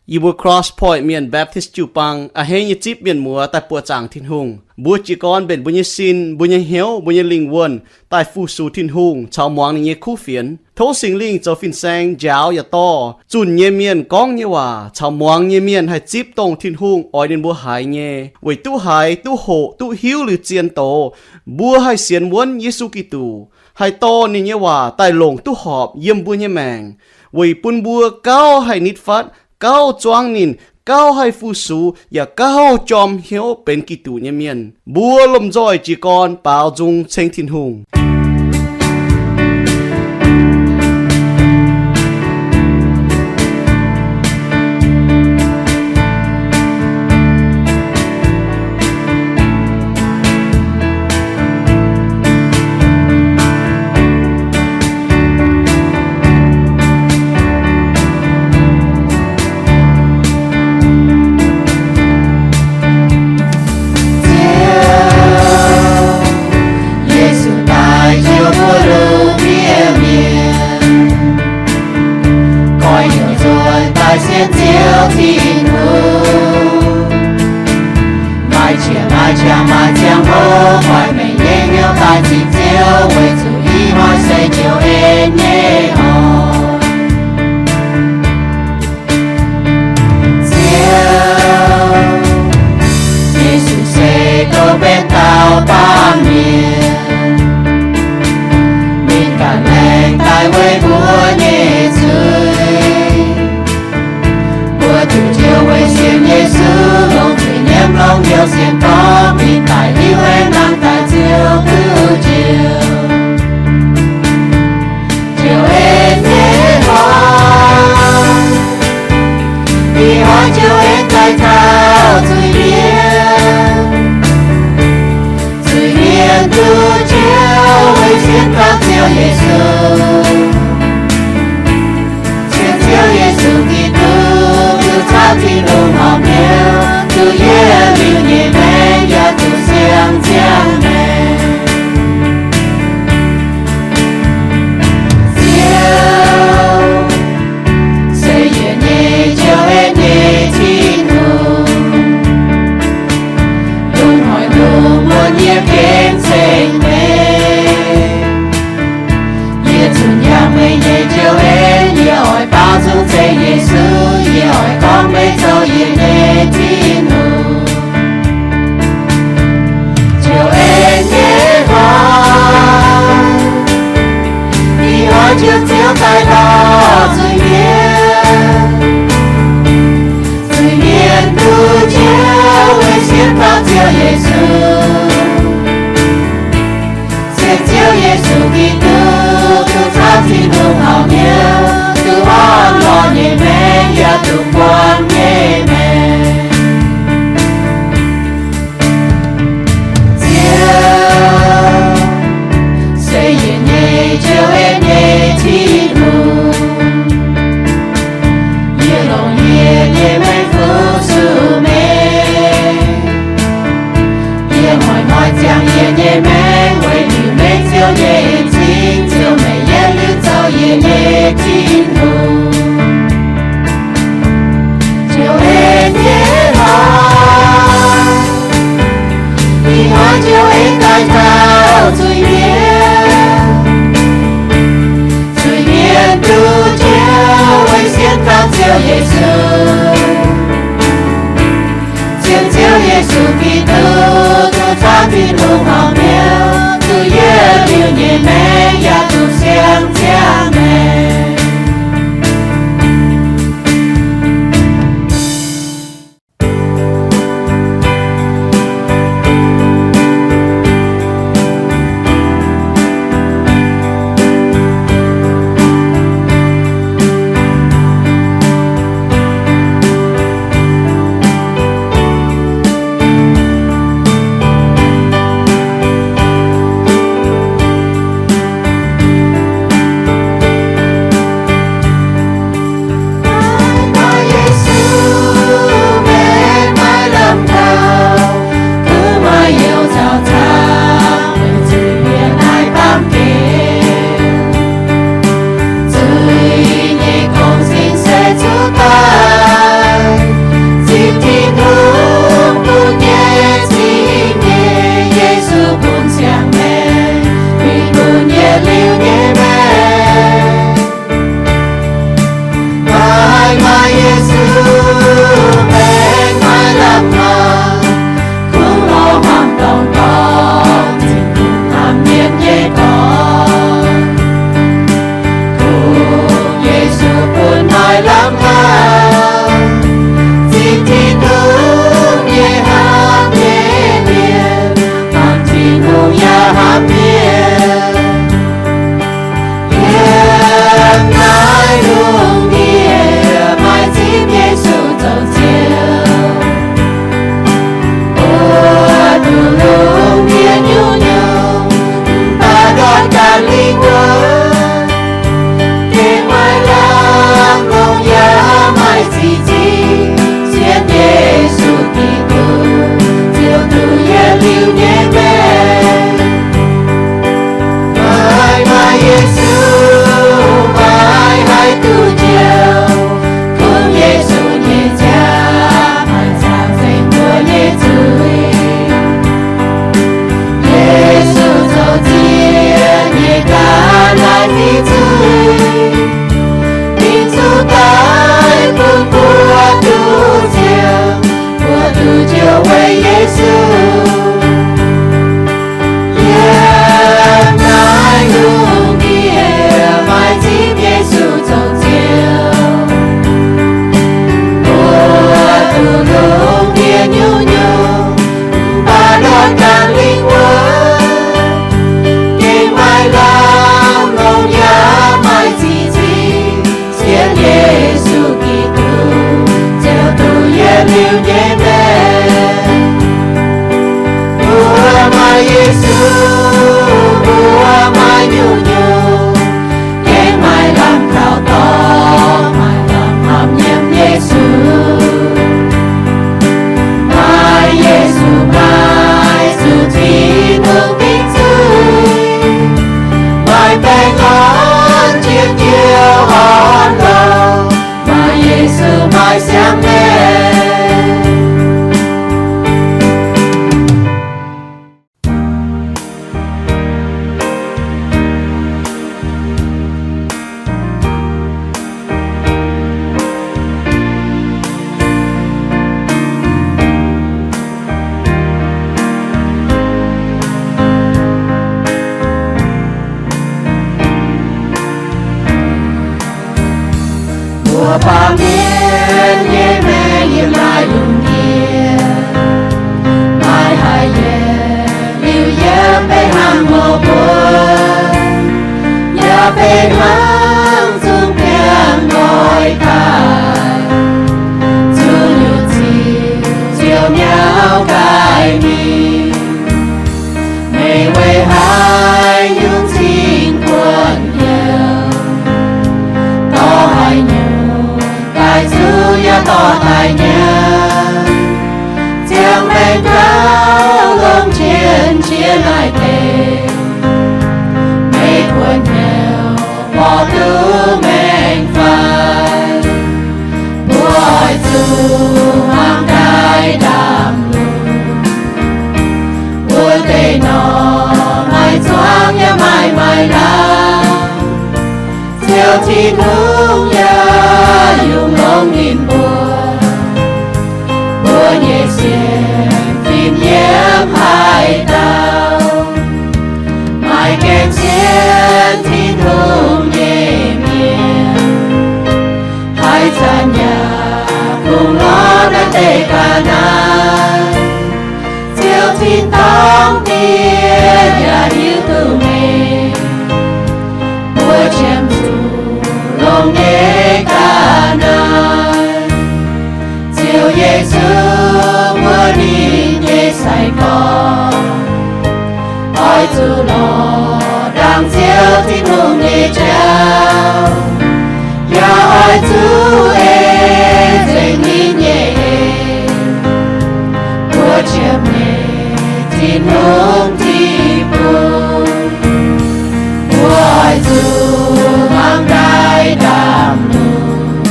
Yie mbuo Cross Point Mienh Baptist jiu-baang a'hneiv nyei zipv mienh muoz daaih buoqc zaangc Tin-Hungh. Mbuo jiez gorn mbenc mbuo nyei sin, mbuo nyei hnyouv, mbuo nyei lingh wuonh daaih fu-sux Tin-Hungh caux muangx ninh nyei kuv fienx. Tov Singx Lingh zoux fin-saeng njaaux yaac dorh zunh nyei mienh gorngv nyei waac caux muangx nyei mienh haih zipv dongh Tin-Hungh oix ninh mbuo haiz nyei, weic duqv haiz, duqv hoqc, duqv hiuv liuz zien doz, mbuo haih sienx wuonv Yesu Giduc, haih dorh ninh nyei waac daaih longc duqv horpc yiem mbuo nyei maengc, weic bun mbuo gauh haih nitv fatv, gauh zuangv ninh, gauh haih fu-sux, yaac gauh jorm hnyouv benx Giduc nyei mienh. Mbuo lomh nzoih jiez gorn baaux nzung ceng Tin-Hungh. Ziouv, Yesu daaih njoux mbuo lungh ndiev mienh, goiv hnyouv nzuonx daaih sienx Ziouv Tin-Hungh. Maaih qiex maaih qangx maaih ziangh hoc, goiv mengh nyei hnyouv daaih zipv Ziouv, weic zuqc ih hnoi se Ziouv en nyei hnoi. Ziouv, Yesu se gorngv benx dauh baamh mienh, ninh ganh laengz daaih weic mbuo nyei zuiz. Mbuo zuqc Ziouv weic sienx Yesu longc zuiz nyiemv longc hnyouv sienx gorngv ninh daic liuz aengx nangh daaih Ziouv duqv njoux. Ziouv en nyei hnoi, ih hnoi Ziouv en daaih taux zuiz-mienh. Zuiz-mienh duqv Ziouv weic sienx taux Ziouv Yesu. Sienx Ziouv Yesu Giduc, duqv caux Tin-Hungh horpc hnyouv, duqv yiem liuz nyei maengc yaac duqv siang-ziangh maengc. Ziouv se yietc nyei Ziouv, en nyei Tin-Hungh, lungh haaix lungh muonc yie gengh ceng meih. Yie zunc yangh meih nyei Ziouv en, yie oix baaux nzung ceng Yesu, yie oix gorngv meih zoux yie nyei Tin-Hungh. Ziouv en nyei hnoi, ih hnoi Ziouv, Ziouv daaih lorz zuiz-mienh. Zuiz-mienh duqv Ziouv weic sienx taux Ziouv Yesu. Sienx Ziouv Yesu Giduc, duqv caux Tin-Hungh horpc hnyouv, duqv orn lorh nyei maengc yaac duqv buangh nyei maengc. Ziouv se yietc nyei Ziouv, en nyei Tin-Hungh. Yie longc yie nyei maengc fu-sux meih. Yie moic moic ziangh yie nyei maengc weic liuz meih Ziouv nyei en cing, Ziouv meih yietc liuz zoux yie nyei Tin-Hungh. Ziouv en nyei hnoi, ih hnoi Ziouv en daaih taux zuiz-mienh. Zuiz-mienh duqv Ziouv weic sienx taux Ziouv Yesu. Sienx Ziouv Yesu Giduc, duqv caux Tin-Hungh horpc hnyouv, duqv yiem liuz nyei maengc yaac duqv siang-ziangh maengc. daaih siang maengh. Mbuo baamh mienh nyei maengc yiem naaiv lungh ndiev, maaih haaix nyungc liuz yiem mbuo hnangv nor mbuo, yaac mbuo hnangv zungv biangh nqoi daaih, zuqc nyutc ziepc ziouc nyauv nqaih mingh. Meih weic haaix nyungc cingx buonc hnyouv, dorh haaix nyungc daaih zuqc yaac dorh daaih nyanc, ziangh maengc gauh longc jienv jiex naaiv deix. Meih buonc hnyouv mborqv duqv maengc fai? Mbuo oix zuqc hmuangx daaih ndaamv-lunx. Mbuo deic norm maaih zuangx yaac maaih maaiz laangz, Ziouv Tin-Hungh yaac yungz longx ninh mbuo. Mbuo nyei sienx fim yiem haaix dauh, maaih gaengh sienx Tin-Hungh nyei mienh, haaix zanc yaac kungx lorz naaiv deix ga'naaiv. Ziouv Tin-dorngh Diex yaac hiuv duqv meih mbuo qiemx zuqc longx nyei ga'naaiv. Ziouv Yesu, mbuo ninh nyei sai-gorx, oix zuqc lorz ndaangc Ziouv Tin-Hungh nyei jauv, yaac oix zuqc ei nzengc ninh nyei en, mbuo qiemx meih Tin-Hungh ti bung. Mbuo oix zuqc hmuangx daaih ndaamv-lunx.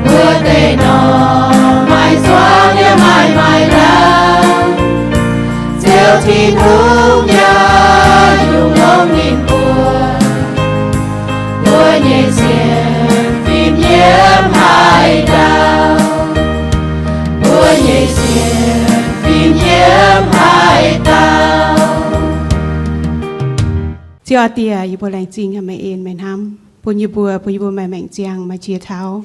Mbuo deic norm maaih zuangx yaac maaih maaiz laangz, Ziouv Tin-Hungh yaac yungz longx ninh mbuo. Mbuo nyei sienx fim yiem haaix dauh, mbuo nyei sienx fim yiem haaix dauh. Ziouv aac, Diex, yie mbuo laengz zingh haic meih en meih hnamv bun yie mbuo, bun yie mbuo maaih maengc ziangh, maaih qiex taux.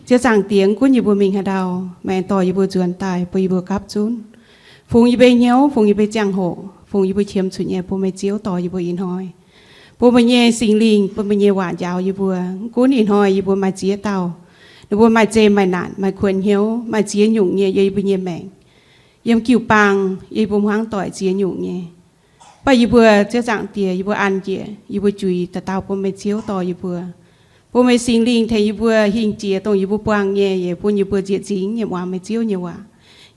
Ziouv Zaangc Diex, mv gunv yie mbuo mingh haaix ndau, meih aengx dorh yie mbuo nzuonx daaih bun yie mbuo gapv zunv, fungx yie mbuo hnyouv, fungx yie mbuo ziangh hoc, fungx yie mbuo qiemx zuqc nyei bun meih Ziouv dorh yie mbuo ih hnoi. Bun meih nyei Singx Lingh, bun meih nyei waac njaaux yie mbuo. Mv gunv ih hnoi yie mbuo maaih ziex dauh, ninh mbuo maaih zeqc maaih naanc, maaih kuonx hnyouv, maaih ziex nyungc nyei yiem yie mbuo nyei maengc, yiem jiu-baang, yie mbuo hmuangv doic ziex nyungc nyei. Mv baac yie mbuo, Ziouv Zaangc Diex, yie mbuo an njiec yie mbuo juix dauh dauh bun meih Ziouv dorh yie mbuo. Bun meih Singx Lingh tengx yie mbuo hingh jiex dongh yie mbuo buangh nyei, yaac bun yie mbuo nzieqc nzingx nyei muangx meih Ziouv nyei waac,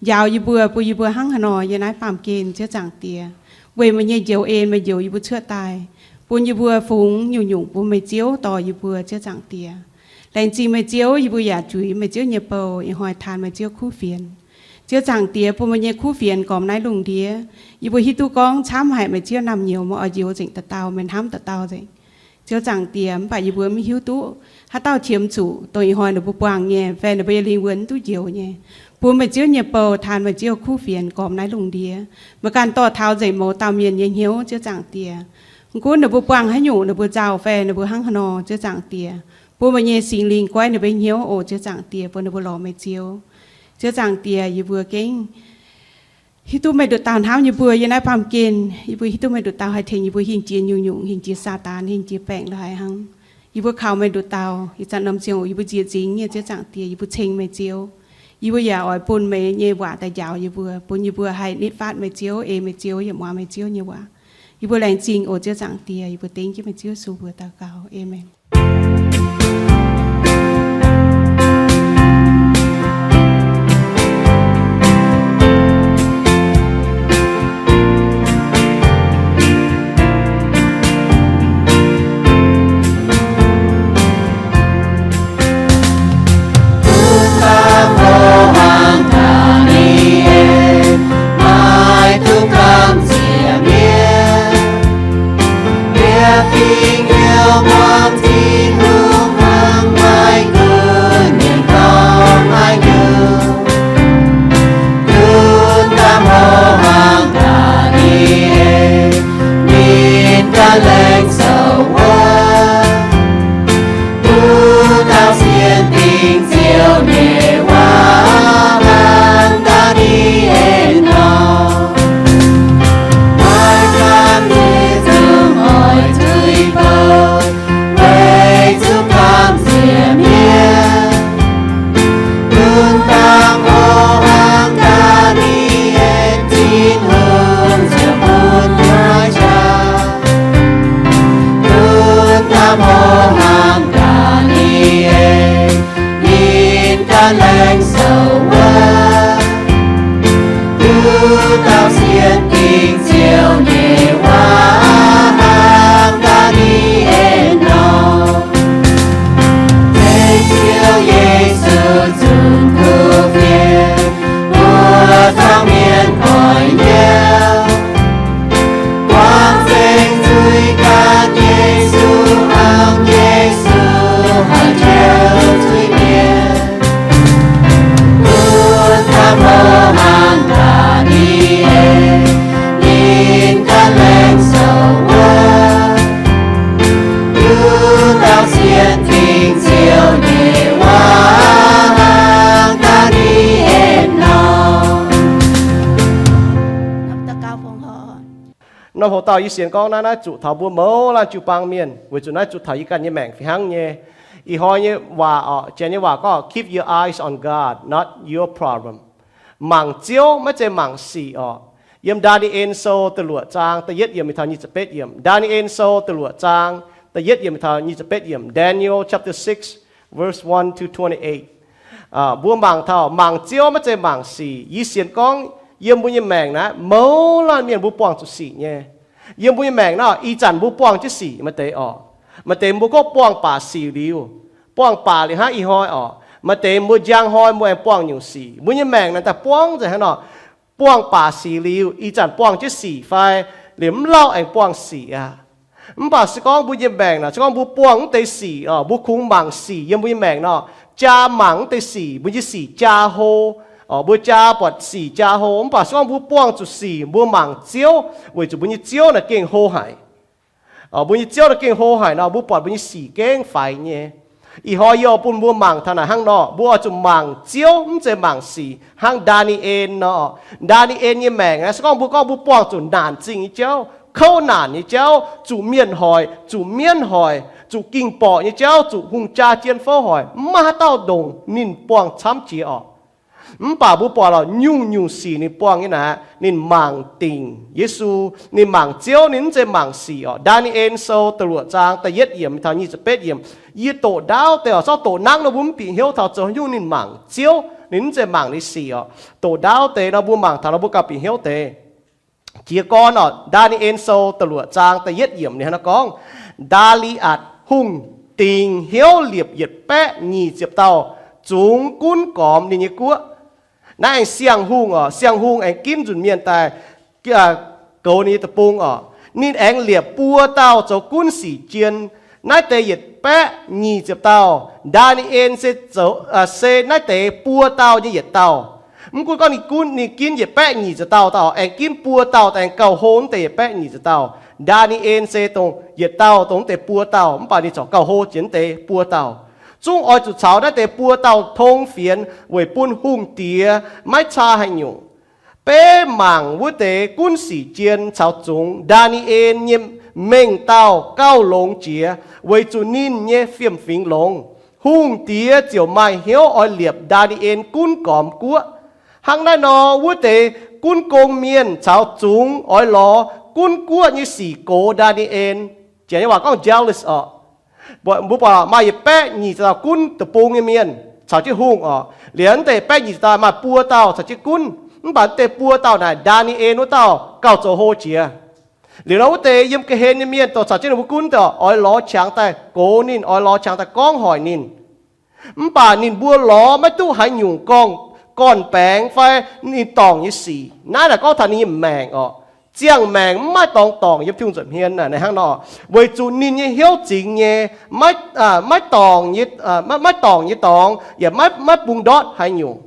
njaaux yie mbuo, bun yie mbuo hnangv haaix nor yiem naaiv baamh gen, Ziouv Zaangc Diex. Weic meih nyei njoux en meih njoux yie mbuo cuotv daaih, bun yie mbuo fungx nyungc-nyungc bun meih Ziouv dorh yie mbuo, Ziouv Zaangc Diex. Laengz zingh meih Ziouv, yie mbuo yaac juix meih Ziouv nyei bou ih hnoi taan meih Ziouv kuv fienx. Ziouv Zaangc Diex, bun meih nyei kuv fienx gormx naaiv lungh ndiev. Yie mbuo hiuv duqv gorngv camv haic meih Ziouv naamh nyouz meih oix njoux nzengc dauh dauh, meih hnamv dauh dauh nzengc. Ziouv Zaangc Diex, mv baac yie mbuo mv hiuv duqv haaix dauh qiemx zuqc dongh ih hnoi ninh mbuo buangh nyei fai ninh mbuo nyei lingh wuonh mv duqv njoux nyei. Bun meih Ziouv nyei bou taan meih Ziouv kuv fienx gormx naaiv lungh ndiev. Meih ganh dorh taux nzengc mouz dauh mienh nyei hnyouv, Ziouv Zaangc Diex. Mv gunv ninh mbuo buangh haaix nyungc, ninh mbuo nzauh fai ninh mbuo hnangv haaix nor, Ziouv Zaangc Diex, bun meih nyei Singx Lingh goiv ninh mbuo hnyouv oc, Ziouv Zaangc Diex, bun ninh mbuo lorz meih Ziouv. Ziouv Zaangc Diex, yie mbuo gengh hiuv duqv meih nduqc dauh hnamv yie mbuo yiem naaiv baamh gen. Yie mbuo hiuv duqv meih nduqc dauh haih tengx yie mbuo hingh jiex nyungc-nyungc, hingh jiex Saadaan, hingh jiex baengc la'haic hnangv. Yie mbuo kaux meih nduqc dauh ih zanc norm ziangh hoc yie mbuo nzieqc nzingx nyei, Ziouv Zaangc Diex, yie mbuo ceng meih Ziouv. Yie mbuo yaac oix bun meih nyei waac daaih njaaux yie mbuo, bun yie mbuo haih nitv faatv meih Ziouv, ei meih Ziouv, yaac muangx meih Ziouv nyei waac. Yie mbuo laengz zingh oc, Ziouv Zaangc Diex. Yie mbuo dengv jienv meih Ziouv Yesu mbuox daux gaux. Aamen. Laengz sou wuov, duqv dauh sienx dingc Ziouv nyei waac hnangv Ndaa^ni^en nor, zeiv Ziouv Yesu zunc kuv fienx, mbuo zuangx mienh oix hnyouv buangv zengc zuiz ganh Yesu, hnangv Yesu haih joux zuiz-mienh. Bun taux mouz hnangv Ndaa^ni^en, ninh ganh laengz sou wuov, duqv dauh sienx dingc Ziouv nyei waac hnangv Ndaa^ni^en nor. Norm hoc dauh yie sienx gorngv naaiv, naaiv zuqc taux mbuo mouz laanh jiu-baang mienh, weic zuqc naaiv zuqc taux yie ganh nyei maengc fih hnangv nyei. Ih hnoi nyei waac orqc, janx nyei waac gorngv, keep your eyes on God, not your problem. Mangc Ziouv, maiv zeiz mangc sic orqc. Yiem Ndaa^ni^en Sou da'luoqc zaang da'yietv yiemc mingh taux nyic ziepc betv yiemc. Ndaa^ni^en Sou da'luoqc zaang da'yietv yiemc mingh taux nyic ziepc betv yiemc. Daniel chapter six, verse one to twenty-eight. Mbuo mangc taux mangc Ziouv maiv zeiz mangc sic. Yie sienx gorngv yiem mbuo nyei maengc naaiv mouz laanh mienh mbuo buangh zuqc sic nyei. Yiem mbuo nyei maengc naaiv, ih zanc mbuo buangh jienv sic maaih deix orqc. Maaih deix mbuo gorngv buangh baac sic liuz, buangh baac liuz hnangv ih hnoi orqc. Maaih deix mbuo njang hnoi mbuo aengx buangh nyungc sic. Mbuo nyei maengc naaiv daaih buangv nzengc hnangv nor, buangh baac sic liuz, ih zanc buangh jienv sic fai liuz mv lauh aengx buangh sic aqv. Mv baac se gorngv mbuo nyei maengc naaic, se gorngv mbuo buangh mv deix sic, mbuo kungx mangc sic yiem mbuo nyei maengc nor, jaa mangc mv deix sic, mbuo nyei sic jaa hlo, mbuo jaa buatc sic jaa hlo. Mv baac se gorngv mbuo buangh zuqc sic, mbuo mangc Ziouv, weic zuqc mbuo nyei Ziouv naaic gengh hlo haic. Mbuo nyei Ziouv naaic gengh hlo haic nor, mbuo buatc mbuo nyei sic gengh faix nyei. Ih hnoi yie oix bun mbuo mangc taux naaic hnangv nor, mbuo oix zuqc mangc Ziouv, mv zeiz mangc sic, hnangv Ndaa^ni^en nor. Ndaa^ni^en nyei maengc naaic, se gorngv mbuo gorngv mbuo buangh zuqc naanc zingh nyei jauv, kouv naanc nyei jauv, zuqc mienh hoic, zuqc mienv hoic, zuqc ging-borqc nyei jauv, zuqc hungh jaa jien fouv hoic, mv maaih haaix dauh ndongc ninh buangh camv jiex orqc. Mv baac mbuo buatc lorqc, nyungc-nyungc sic ninh buangh nyei naaic, ninh mangc dingc Yesu, ninh mangc Ziouv, ninh mv zeiz mangc sic orqc. Ndaa^ni^en Sou da'luoqc zaang da'yietv yiemc mingh taux nyic ziepc betv yiemc. Yie doqc ndaauv deix orqc, zorqv doqc nangv nor mbuo mv bieqc hnyouv taux zoux nyungc ninh mangc Ziouv, ninh mv zeiz mangc ninh sic orqc. Doqc ndaauv deix nor mbuo mangc taux nor mbuo gauh bieqc hnyouv deix. Jiez gorn orqc, Ndaa^ni^en Sou da'luoqc zaang da'yietv yiemc ninh hnangv naaiv gorngv, Ndaa^li^atc Hungh dingc hnyouv liepc yietc baeqv nyic ziepc dauh zungx gunv gormx ninh nyei guoqv. Naaiv aengx siang-hungh orqc, siang-hungh aengx ginv nzunc mienh daaih goux ninh nyei deic-bung orqc. Ninh aengx liepc buo dauh zoux gunv sic jien. Naaiv deix yietc baeqv nyic ziepc dauh, Ndaa^ni^en se zoux, se naaiv deix buo dauh nyei yietc dauh. Mv gunv gorngv ninh gunv, ninh ginv yietc baeqv nyic ziepc dauh daaih, aengx ginv buo dauh daaih aengx gauh hlo mv deix yietc baeqv nyic ziepc dauh. Ndaa^ni^en se dongh yietc dauh dongh mv deix buo dauh, mv baac ninh corc gauh hlo jiex mv deix buo dauh. Zungv oix zuqc caux naaiv deix buo dauh tong fienx weic bun hungh diex maiv caa haaix nyungc. Beiv mangc wuov deix gunv sic jien caux zungx Ndaa^ni^en nyei mengh dauh gauh longx jiex, weic zuqc ninh nyei fiem-fingx longx. Hungh diex ziouc maaih hnyouv oix liepc Ndaa^ni^en gunv gormx guoqv. Hnangv naaiv nor, wuov deix gunv gong mienh caux zungx oix lorz gunv guoqv nyei sic gox Ndaa^ni^en. Janx nyei waac gorngv jealous orqc. Mbuo buatc maaih yietc baeqv nyic ziepc dauh gunv deic-bung nyei mienh caux jienv hungh orqc. Liuz naaiv deix baeqv nyic ziepc dauh maaih buo dauh caux jienv gunv. Mv baac naaiv deix buo dauh naaic, Ndaa^ni^en wuov dauh gauh zoux hlo jiex. Liuz nor wuov deix yiem ga'hlen nyei mienh dongh caux jienv ninh mbuo gunv daaih oix lorz qangx daaih gox ninh, oix lorz qangx daaih gorngv hoic ninh. Mv baac ninh mbuo lorz maiv duqv haaix nyungc gorn-baengx fai ninh dorngc nyei sic. Naaiv naaic gorngv taux ninh nyei maengc orqc. Ziangh maengc mv maaih dorngx dorngc yiem Tin-Hungh nza'hmien naaic hnangv nor, weic zuqc ninh nyei hnyouv zingx nyei, maiv dorngc, maiv dorngc nyei dorngx yaac maiv bungx ndortv haaix nyungc.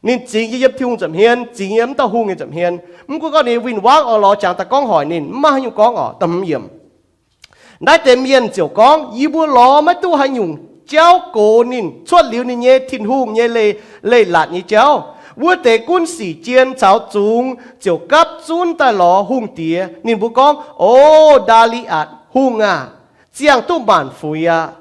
Ninh zingx nyei yiem Tin-Hungh nza'hmien, zingx nyei yiem mv dauh hungh nyei nza'hmien. Mv gunv gorngv ninh win-wangv oix lorz qangx daaih gorngv hoic ninh, mv maaih haaix nyungc gorngv orqc, da'hmz yiemc. Naaiv deix mienh ziouc gorngv, Yie mbuo lorz maiv duqv haaix nyungc jauv gox ninh. Cuotv liuz ninh nyei Tin-Hungh nyei leiz-latc nyei jauv. Wuov deix gunv sic jien caux zungx ziouc gapv zunv daaih lorz hungh diex. Ninh mbuo gorngv, O Ndaa^li^atc Hungh aah! Ziangh duqv maanc fuix aqv.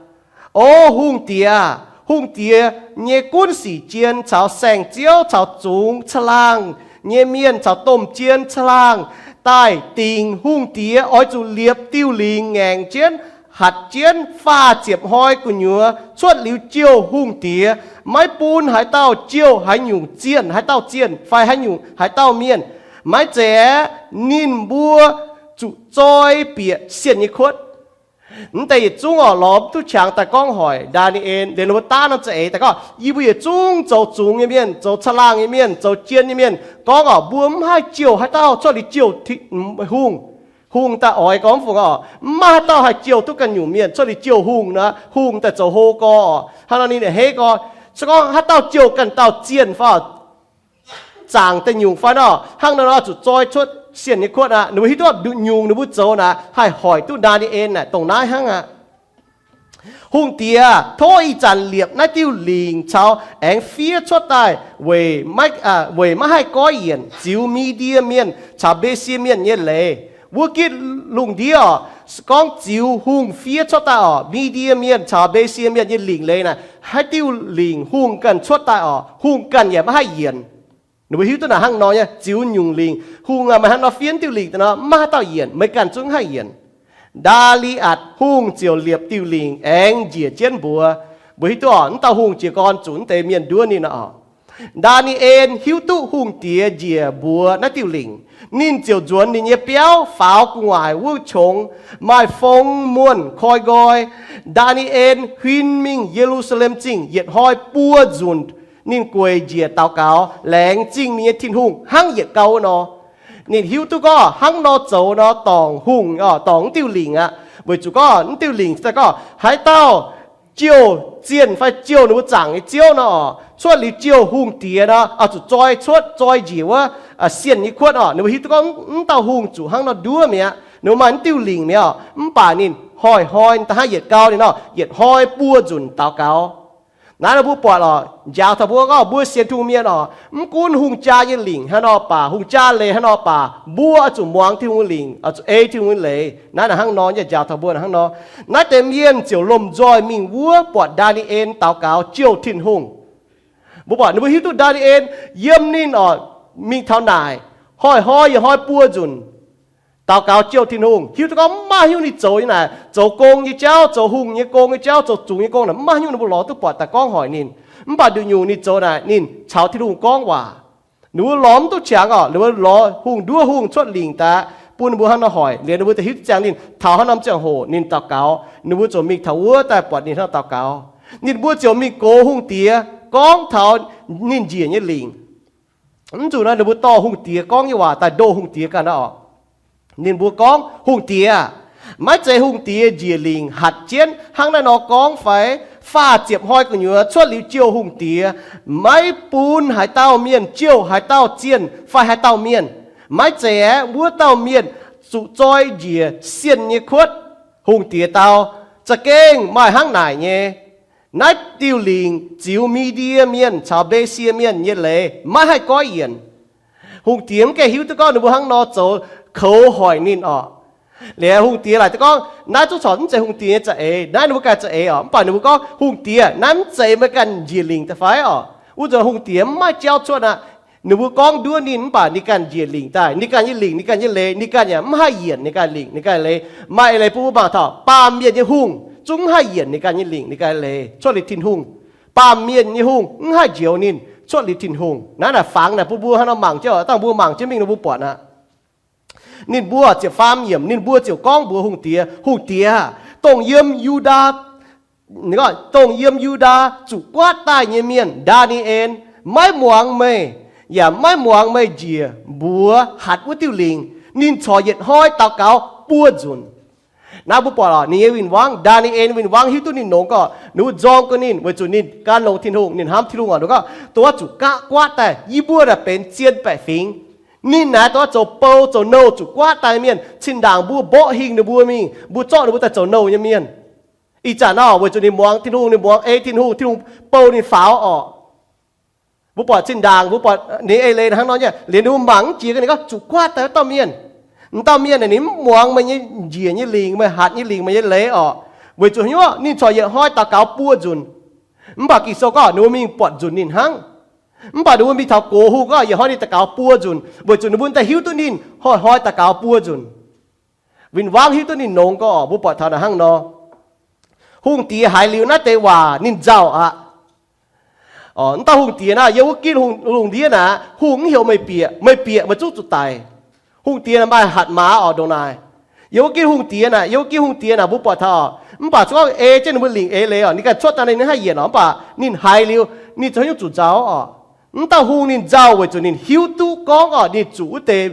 O hungh diex aah! Hungh diex nyei gunv sic jien caux saeng-ziouv caux zungx caangh laangh nyei mienh caux domh jien caangh laangh daaih dingc hungh diex oix zuqc liepc diuh lingc ngaengc jienv hatc jienv faah ziepc hnoi gu'nyuoz cuotv liuz jouh hungh diex, maiv bun haaix dauh jouh haaix nyungc zienh, haaix dauh zienh fai haaix nyungc, haaix dauh mienh. Maiv zeiz aeqv, ninh mbuo zuqc zoi bieqc sienh nyei kuotv. Mv deix yietc zungv oc, lorz mv duqv qangx daaih gorngv hoic Ndaa^ni^en, liemh ninh mbuo daav norm za'eix daaih gorngv, yie mbuo yietc zungv zoux zungx nyei mienh, zoux caangh laangh nyei mienh, zoux jien nyei mienh gorngv oc, mbuo mv haih jouh haaix dauh cuotv liuz jouh hungh. Hungh daaih oix gorngv mv fungc oc, mv maaih haaix dauh haih jouh duqv ganh nyungc mienh cuotv liuz jouh hungh nor, hungh daaih zoux hlo gorx oc. Hnangv nor ninh a'hneiv gorx, se gorngv haaix dauh jouh ganh dauh zienh fai zaangc daaih nyungc fai nor, hnangv nor nor zuqc zoi cuotv sienh nyei kuotv aqv. Ninh mbuo hiuv duqv nduqc nyungc ninh mbuo zoux naaic haih hoic duqv Ndaa^ni^en naaic dongh naaiv hnangv aqv. Hungh diex, tov ih zanc liepc naaiv diuh lingc caux aengx fiev cuotv daaih, weic maiv haih goiv yienc ziux Mi^ndie Mienh caux Mbe^sie Mienh nyei leiz. Wuov gitv lungh ndiev oc, gorngv ziux hungh fiev cuotv daaih oc, Mi^ndie Mienh caux Mbe^sie Mienh nyei lingc leiz naaic, haaix diuh lingc hungh ganh cuotv daaih oc, hungh ganh yaac maiv haih yienc. Ninh mbuo hiuv duqv naaic hnangv nor nyei, ziux nyungc lingc, hungh aac, meih hnangv nor fiev diuh lingc daaih nor, maiv maaih haaix dauh yienc, meih ganh zungv haih yienc. Ndaa^li^atc Hungh ziouc liepc diuh lingc aengx njiec jienv mbuox. Mbuo hiuv duqv oc, mv dauh hungh jiez gorn zuqc mv deix mienh nduov ninh oc. Ndaa^ni^en hiuv duqv hungh diex njiec mbuox naaiv diuh lingc. Ninh ziouc nzuonx ninh nyei biauv faaux gu'nguaaic wuov qongx, maaih fong muonh koi nqoi. Ndaa^ni^en huin mingh Ye^lu^saa^lem Zingh yietc hnoi buo nzunc. Ninh gueic njiec daux gaux, laengz zingh ninh nyei Tin-Hungh hnangv yietc gau wuov nor. Ninh hiuv duqv gorngv hnangv nor zoux nor dorngc hungh, dorngc mv diuh lingc aqv. Weic zuqc gorngv mv diuh lingc daaih gorngv haaix dauh jouh zienh fai jouh ninh mbuo zaangc nyei ziouv nor, cuotv liuz jouh hungh diex nor, oix zuqc zoi cuotv, zoi njiec wuov sienh nyei kuotv oc. Ninh mbuo hiuv duqv gorngv mv dauh hungh zuqc hnangv nor nduov mi'aqv. Ninh mbuo maaih mv diuh lingc mi'aqv oc. Mv baac ninh hnoi-hnoi da'hnangv yietc gau ninh nor, yietc hnoi buo nzunc daux gaux. Naaiv nor mbuo buatc oc, njaaux taux mbuo gorngv mbuo sienx Tin-Hungh mienh oc, mv gunv hungh jaa nyei lingc hnangv nor baac, hungh jaa leiz hnangv nor baac, mbuo oix zuqc muangx Tin-Hungh nyei lingc, oix zuqc ei Tin-Hungh nyei leiz. Naaiv naaic hnangv nor, yie njaaux taux mbuo hnangv nor. Naaiv deix mienh ziouc lomh nzoih mingh wuov buatc Ndaa^ni^en daux gaux jouh Tin-Hungh. Mbuo buatc ninh mbuo hiuv duqv Ndaa^ni^en yiem ninh oc, mingh taux naaic, hnoi-hnoi yietc hnoi buo nzunc daux gaux jouh Tin-Hungh. Hiuv duqv gorngv mv maaih haaix nyungc ninh zoux nyei naaic, zoux gong nyei jauv, zoux hungh nyei gong nyei jauv, zoux zungx nyei gong naaic, mv maaih haaix nyungc ninh mbuo lorz duqv buatc daaih gorngv hoic ninh. Mv baac nduqc nyungc ninh zoux naaic ninh caux Tin-Hungh gorngv waac. Ninh mbuo lorz mv duqv qangx oc, ninh mbuo lorz hungh nduov hungh cuotv lingc daaih bun ninh mbuo hnangv nor hoic, liuz ninh mbuo daaih hiuv duqv ziangh ninh taux haaix norm ziangh hoc ninh daux gaux, ninh mbuo ziouc mingh taux wuov daaih buatc ninh hnangv daux gaux. Ninh mbuo ziouc mingh gox hungh diex gorngv taux ninh njiec nyei lingc. Mv zuqc nor ninh mbuo dorh hungh diex gorngv nyei waac daaih ndoh hungh diex ganh oc. Ninh mbuo gorngv, Hungh diex, maiv zeiz hungh diex njiec lingc hatc jienv hnangv naaiv nor gorngv fai? Faah ziepc hnoi gu'nyuoz cuotv liuz jouh hungh diex, maiv bun haaix dauh mienh jouh haaix dauh zienh fai haaix dauh mienh. Maiv zeiz aeqv, wuov dauh mienh zuqc zoi njiec sienh nyei kuotv. Hungh diex dau, Za'gengh maaih hnangv naaic nyei. Naaiv diuh lingc ziux Mi^ndie Mienh caux Mbe^sie Mienh nyei leiz maiv haih goiv yienc. Hungh diex mv gaengh hiuv duqv gorngv ninh mbuo hnangv nor zoux, koux hoic ninh oc. Liuz hungh diex laaic duqv gorngv naaiv zungv corc mv zeiz hungh diex nyei za'eix. Naaiv ninh mbuo ganh za'eix oc. Mv baac ninh mbuo gorngv, Hungh diex, naaiv mv zeiz meih ganh njiec lingc daaih fai oc? Wuov nzunc hungh diex mv maaih jauv cuotv aqv. Ninh mbuo gorngv nduov ninh mv baac ninh ganh njiec lingc daaih, ninh ganh nyei lingc, ninh ganh nyei leiz, ninh ganh yaac mv haih yienc ninh ganh lingc, ninh ganh leiz. Maaih eix leiz bun mbuo mangc taux baamh mienh nyei hungh zungv mv haih yienc ninh ganh nyei lingc, ninh ganh leiz cuotv liuz Tin-Hungh. Baamh mienh nyei hungh mv haih njoux ninh cuotv liuz Tin-Hungh. Naaiv naaic fangx naaic bun mbuo hnangv nor mangc jienv, dangh mbuo mangc jienv mingh nor mbuo buatc aqv. Ninh mbuo ziepc faam yiemc, ninh mbuo ziouc gorngv mbuox hungh diex, Hungh diex, dongh yiem Yu^ndaa, dongh yiem Yu^ndaa zuqc guaatv daaih nyei mienh Ndaa^ni^en maiv muangx meih, yaac maiv muangx meih njiec mbuox hatc wuov diuh lingc. Ninh corc yietc hnoi daux gaux buo nzunc. Naaiv mbuo buatc oc, ninh nyei win-wangv, Ndaa^ni^en win-wangv hiuv duqv ninh nongx gorqv, ninh mbuo nzorng gau ninh weic zuqc ninh gan longx Tin-Hungh, ninh hnamv Tin-Hungh oc. Ninh gorngv, Dongh wuov zuqc gaqv guaatv daaih, yie mbuo naaic benx zien baeqc fingx. Ninh naaic dongh wuov zoux bou zoux nouh zuqc guaatv daaih nyei mienh. Cin-ndaangc mbuo mborqv hingh ninh mbuo mingh, mbuo zorqv ninh mbuo daaih zoux nouh nyei mienh. Ih zanc nor weic zuqc ninh muangx Tin-Hungh, ninh muangx ei Tin-Hungh, Tin-Hungh bou ninh faaux oc. Mbuo buatc cin-ndaangc, mbuo buatc ninh eix leiz hnangv nor nyei, liuz ninh mbuo mangc mv jiex, ninh gorngv, Zuqc guaatv daaih wuov dauh mienh. M'dauh mienh naaic ninh mv muangx meih nyei njiec nyei lingc, meih hatc nyei lingc, meih nyei leiz oc. Weic zuqc haaix nyungc? Ninh corc yietc hnoi daux gaux buo nzunc. Mv baac Ging-Sou gorngv ninh mbuo mingh buatc nzunc ninh hnangv. Mv baac ninh mbuo mingh taux gox hungh gorngv yietc hnoi ninh daux gaux buo nzunc, weic zuqc ninh mbuo daaih hiuv duqv ninh hnoi-hnoi daux gaux buo nzunc. Win-wangv hiuv duqv ninh nongx gorqv oc. Mbuo buatc taux naaic hnangv nor. Hungh diex haiz liuz naaiv deix waac ninh nzauh aqv. Mv dauh hungh diex naaiv, yiem wuov gitv lungh ndiev naaic, hungh mv heuc meih bieqc, meih bieqc meih zungv zuqc daic. Hungh diex naaic maaih hatc maaz oc ndongc naaic. Yiem wuov gitv hungh diex naaic, yiem wuov gitv hungh diex naaic mbuo buatc taux, mv baac zuqc gorngv ei jienv ninh mbuo lingc eix leiz oc, ninh ganh cuotv daaih ninh haih yienc oc, mv baac ninh haiz liuz, ninh zoux haaix nyungc zuqc nzauh oc. Mv dauh hungh ninh nzauh weic zuqc ninh hiuv duqv gorngv oc, ninh zuqc wuov deix,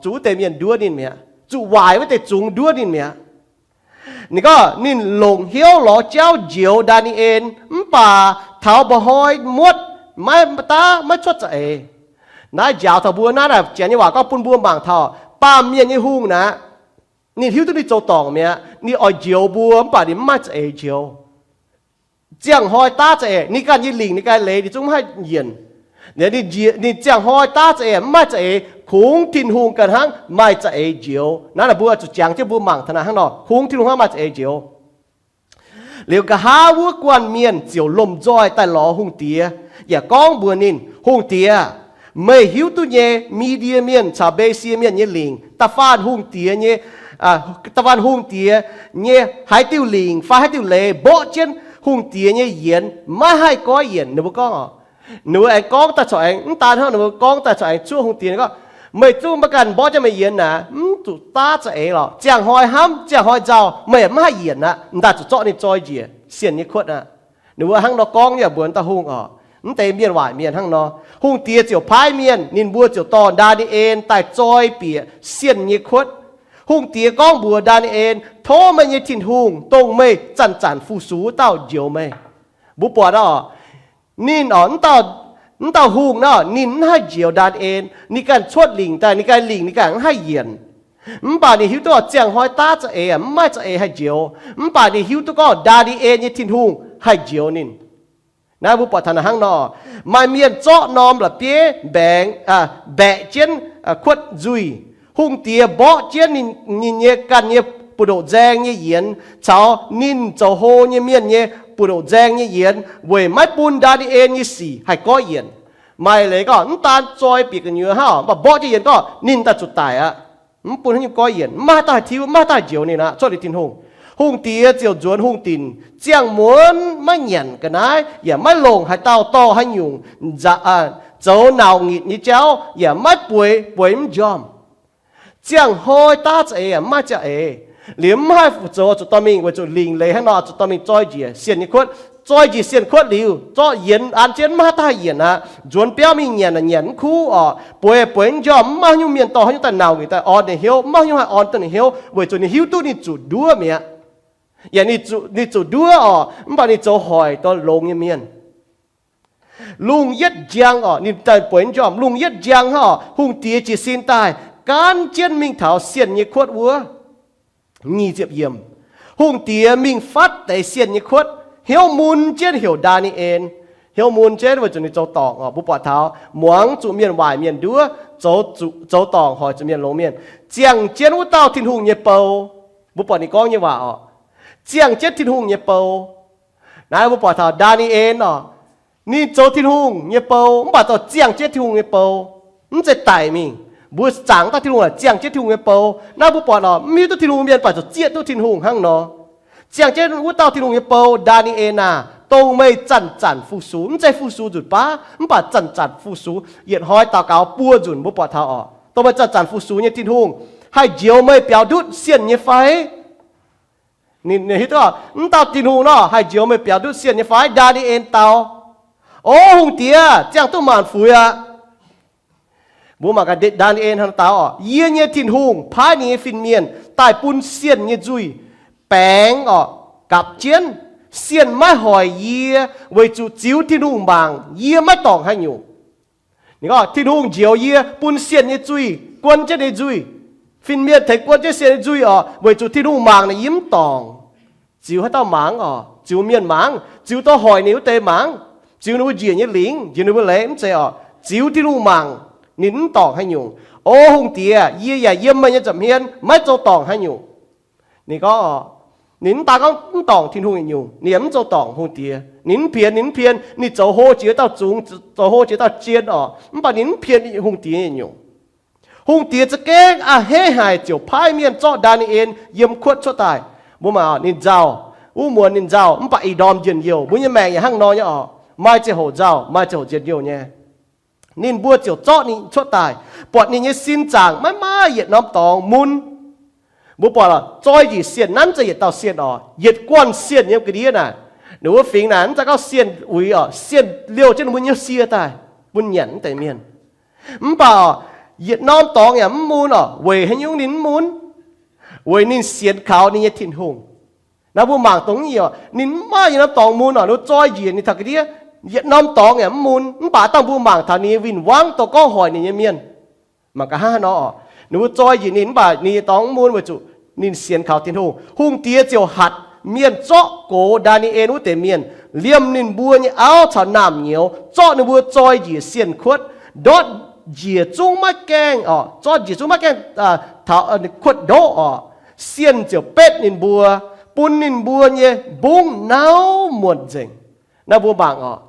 zuqc wuov deix mienh nduov ninh mi'aqv, zuqc waaic wuov deix zungx nduov ninh mi'aqv. Ninh gorngv ninh longc hnyouv lorz jauv njoux Ndaa^ni^en, mv baac taux mba'hnoi muotv maiv daav maiv cuotv za'eix. Naaiv njaaux taux mbuo naaiv, naaiv janx nyei waac gorngv bun mbuo mangc taux baamh mienh nyei hungh naaic, ninh hiuv duqv ninh zoux dorngc mi'aqv, ninh oix njoux mbuo mv baac ninh mv maaih za'eix njoux. Ziangh hnoi daav za'eix, ninh ganh nyei lingc ninh ganh leiz ninh zungv mv haih yienc. Ninh ziangh hnoi daav za'eix mv maaih za'eix, kungx Tin-Hungh ganh hnangv maaih za'eix njoux. Naaiv naaic mbuo zuqc jangx jienv mbuo mangc taux naaic hnangv nor, kungx Tin-Hungh hnangv maaih za'eix njoux. Liuz nqa'haav wuov guanh mienh ziouc lomh nzoih daaih lorz hungh diex, yaac gorngv mbuox ninh, Hungh diex, meih hiuv duqv nyei, Mi^ndie Mienh caux Mbe^sie Mienh nyei lingc, da'faanh hungh diex nyei, da'faanh hungh diex nyei haaix diuh lingc fai haaix diuh leiz mborqv jienv hungh diex nyei yienx, maiv haih goiv yienc. Ninh mbuo gorngv, ninh mbuo aengx gorngv daaih corc aengx mv daan hnangv, ninh mbuo gorngv daaih corc aengx cuoqv hungh diex gorngv, Meih zungv maiv ganh mborqv jienv meih yienx naaic, mv zuqc daav za'eix lorqc. Ziangh hnoi hnamv, ziangh hnoi nzauh, meih mv haih yienc aqv, m'daaih zuqc zorqv ninh zoi njiec sienh nyei kuotv aqv. Ninh mbuo hnangv nor gorngv yaac mbuox dauh hungh oc. Mv deix mienh waaic mienh hnangv nor. Hungh diex ziouc paaiv mienh, ninh mbuo ziouc dorh Ndaa^ni^en daaih zoi bieqc sienh nyei kuotv. Hungh diex gorngv mbuox Ndaa^ni^en, Tov meih nyei Tin-Hungh, dongh meih zanc-zanc fu-sux wuov dauh, njoux meih. Mbuo buatc oc, ninh oc, mv dauh hungh naaiv, ninh mv haih njoux Ndaa^ni^en. Ninh ganh cuotv lingc daaih, ninh ganh lingc ninh ganh mv haih yienc. Mv baac ninh hiuv duqv oc, ziangh hnoi daav za'eix, mv maaih za'eix haih njoux. Mv baac ninh hiuv duqv gorngv Ndaa^ni^en nyei Tin-Hungh haih njoux ninh. Naaiv mbuo buatc taux naaic hnangv nor, maaih mienh zorqv norm la'bieiv mbaengx, mbaeqc jienv kuotv nzuih. Hungh diex mborqv jienv ninh nyei ganh nyei buoz-ndoqv nzaeng nyei yienx caux ninh zoux hlo nyei mienh nyei buoz-ndoqv nzaeng nyei yienx weic maiv bun Ndaa^ni^en nyei sic haih goiv yienc. Maaih leiz gorngv mv daan zoi bieqc gu'nyuoz hnangv, mv baac mborqv jienv yienx gorngv ninh daaih zuqc daic aqv. Mv bun haaix nyungc goiv yienc, maiv haih daaih hiuv, maiv haih daaih njoux ninh aqv, cuotv liuz Tin-Hungh. Hungh diex ziouc nzuonx hungh dinc, ziangh muonz maiv nyanc ga'naaiv, yaac maiv longc haaix dauh dorh haaix nyungc zoux nauz ngitc nyei jauv, yaac maiv bueix, bueix mv njormh. Ziangh hnoi daav za'eix, mv maaih za'eix. Liuz mv haih fu-, zoux zuqc dorh mingh, weic zuqc lingc leiz hnangv nor zuqc dorh mingh zoi njiec sienh nyei kuotv. Zoi njiec sienh kuotv liuz, zorqv yienx an jienv maiv haih daaih yienc aqv. Nzuonx biauv mingh nyanc, nyanc mv kuv oc, bueix, bueix mv njormh, mv maaih haaix nyungc mienh dorh haaix nyungc daaih nauz ngitc daaih orn ninh hnyouv, mv maaih haaix nyungc haih orn duqv ninh hnyouv, weic zuqc ninh hiuv duqv ninh zuqc nduov mi'aqv. Yaac ninh zuqc nduov oc, mv baac ninh zoux hoic dorh longx nyei mienh. Lungh yietv njang oc, ninh daaih bueix mv njormh, lungh yietv njang hnangv oc, hungh diex jiez sin daaih, gaanv jienv mingh taux sienh nyei kuotv wuov. Nyic ziepc yiemc. Hungh diex mingh fatv deix sienh nyei kuotv, hnyouv mun jienv heuc Ndaa^ni^en. Hnyouv mun jienv weic zuqc ninh zoux dorngc oc. Mbuo buatc taux muangx zuqc mienh waaic mienh nduov, zoux dorngc hoic zuqc mienh longx mienh. Ziangh jienv wuov dauh Tin-Hungh nyei bou. Mbuo buatc ninh gorngv nyei waac oc. Ziangh jienv Tin-Hungh nyei bou. Naaiv mbuo buatc taux Ndaa^ni^en oc. Ninh zoux Tin-Hungh nyei bou, mv baac dorh ziangh jienv Tin-Hungh nyei bou, mv zeiz daic mingh. Mbuo zaangc dauh Tin-Hungh aeqv, ziangh jienv Tin-Hungh nyei bou. Naaiv mbuo buatc oc, mv hiuv duqv Tin-Hungh mienh baac zuqc zieqv duqv Tin-Hungh hnangv nor. Ziangh jienv wuov dauh Tin-Hungh nyei bou, Ndaa^ni^en aah, dongh meih zanc-zanc fu-sux, mv zeiz fu-sux nzunc baav, mv baac zanc-zanc fu-sux, yietc hnoi daux gaux buo nzunc mbuo buatc taux oc, dongh meih zanc-zanc fu-sux nyei Tin-Hungh haih njoux meih biaux ndutv sienh nyei fai? Ninh hiuv duqv, mv dauh Tin-Hungh nor haih njoux meih biaux ndutv sienh nyei fai? Ndaa^ni^en dau, O hungh diex, ziangh duqv maanc fuix aqv. Mbuo mangc gaax Ndaa^ni^en hnangv dau oc, Yie nyei Tin-Hungh paaiv ninh nyei fin-mienh daaih bun sienh nyei nzuih baengx oc gapc jienv. Sienh maiv hoic yie, weic zuqc ziux Tin-Hungh mangc yie maiv dorngc haaix nyungc. Ninh gorngv, Tin-Hungh njoux yie bun sienh nyei nzuih guon jienv ninh nzuih. Fin-mienh tengx guon jienv sienh nyei nzuih oc, weic zuqc Tin-Hungh mangc naaic yie mv dorngc. Ziux haaix dauh mangc oc? Ziux mienh mangc, ziux dorh hoic ninh wuov deix mangc, ziux ninh mbuo njiec nyei lingc, njiec ninh mbuo leiz, mv zeiz oc. Ziux Tin-Hungh mangc, ninh mv dorngc haaix nyungc. O hungh diex, yie yaac yiem meih nyei nza'hmien maiv zoux dorngc haaix nyungc. Ninh gorngv, ninh mv daan gorngv mv dorngc Tin-Hungh yietc nyungc, ninh yaac mv zoux dorngc hungh diex. Ninh mv pienx, ninh mv pienx, ninh zoux hlo jiex dauh zungx, zoux hlo jiex dauh jien oc, mv baac ninh mv pienx hungh diex yietc nyungc. Hungh diex za'gengh a'hneiv haic ziouc paaiv mienh zorqv Ndaa^ni^en yiem kuotv cuotv daaih. Mbuo mangc, ninh nzauh, Wuov muonz ninh nzauh, mv baac ih ndorm njien-youh. Mbuo nyei maengc yaac hnangv nor nyei oc. Maaih ziangh hoc nzauh, maaih ziangh hoc njien-youh nyei. Ninh mbuo ziouc zorqv ninh cuotv daaih, buatc ninh nyei sin zaangc maiv maaih yietc norm dorngx mun. Mbuo buatc zoi njiec sienh, nanv za'yietc dauh sienh oc, yietc guanh sienh nyei ga'ndiev naaic. Ninh mbuo fingx naaic mv zeiz gorngv sienh uix oc, sienh liouh jienv ninh mbuo nyei sie daaih bun nyanc wuov deix mienh. Mv baac yietc norm dorngx yaac mv mun oc. Weic haaix nyungc ninh mv mun? Weic ninh sienx kaux ninh nyei Tin-Hungh. Naaiv mbuo mangc dongh nyic oc, ninh mv maaih yietc norm dorngx mun oc, ninh mbuo zoi njiec ninh taux ga'ndiev, yietc norm dorngx yaac mv mun. Mv baac dangh mbuo mangc taux ninh win-wangv dorh gorngv hoic ninh nyei mienh. Mangc nqa'haav nor oc, ninh mbuo zoi njiec ninh mv baac ninh nyei dorngx mv mun weic zuqc ninh sienx kaux Tin-Hungh. Hungh diex ziouc hatc mienh zorqv gox Ndaa^ni^en wuov deix mienh, liemh ninh mbuo nyei auv caux naamh nyouz, zorqv ninh mbuo zoi njiec sienh kuotv, ndortv njiec zungv maiv gaengh oc, zorqv njiec zungv maiv gaengh taux kuotv ndoqv oc. Sienh ziouc betv ninh mbuo, bun ninh mbuo nyei mbungv nauv muonc nzengc. Naaiv mbuo mangc oc,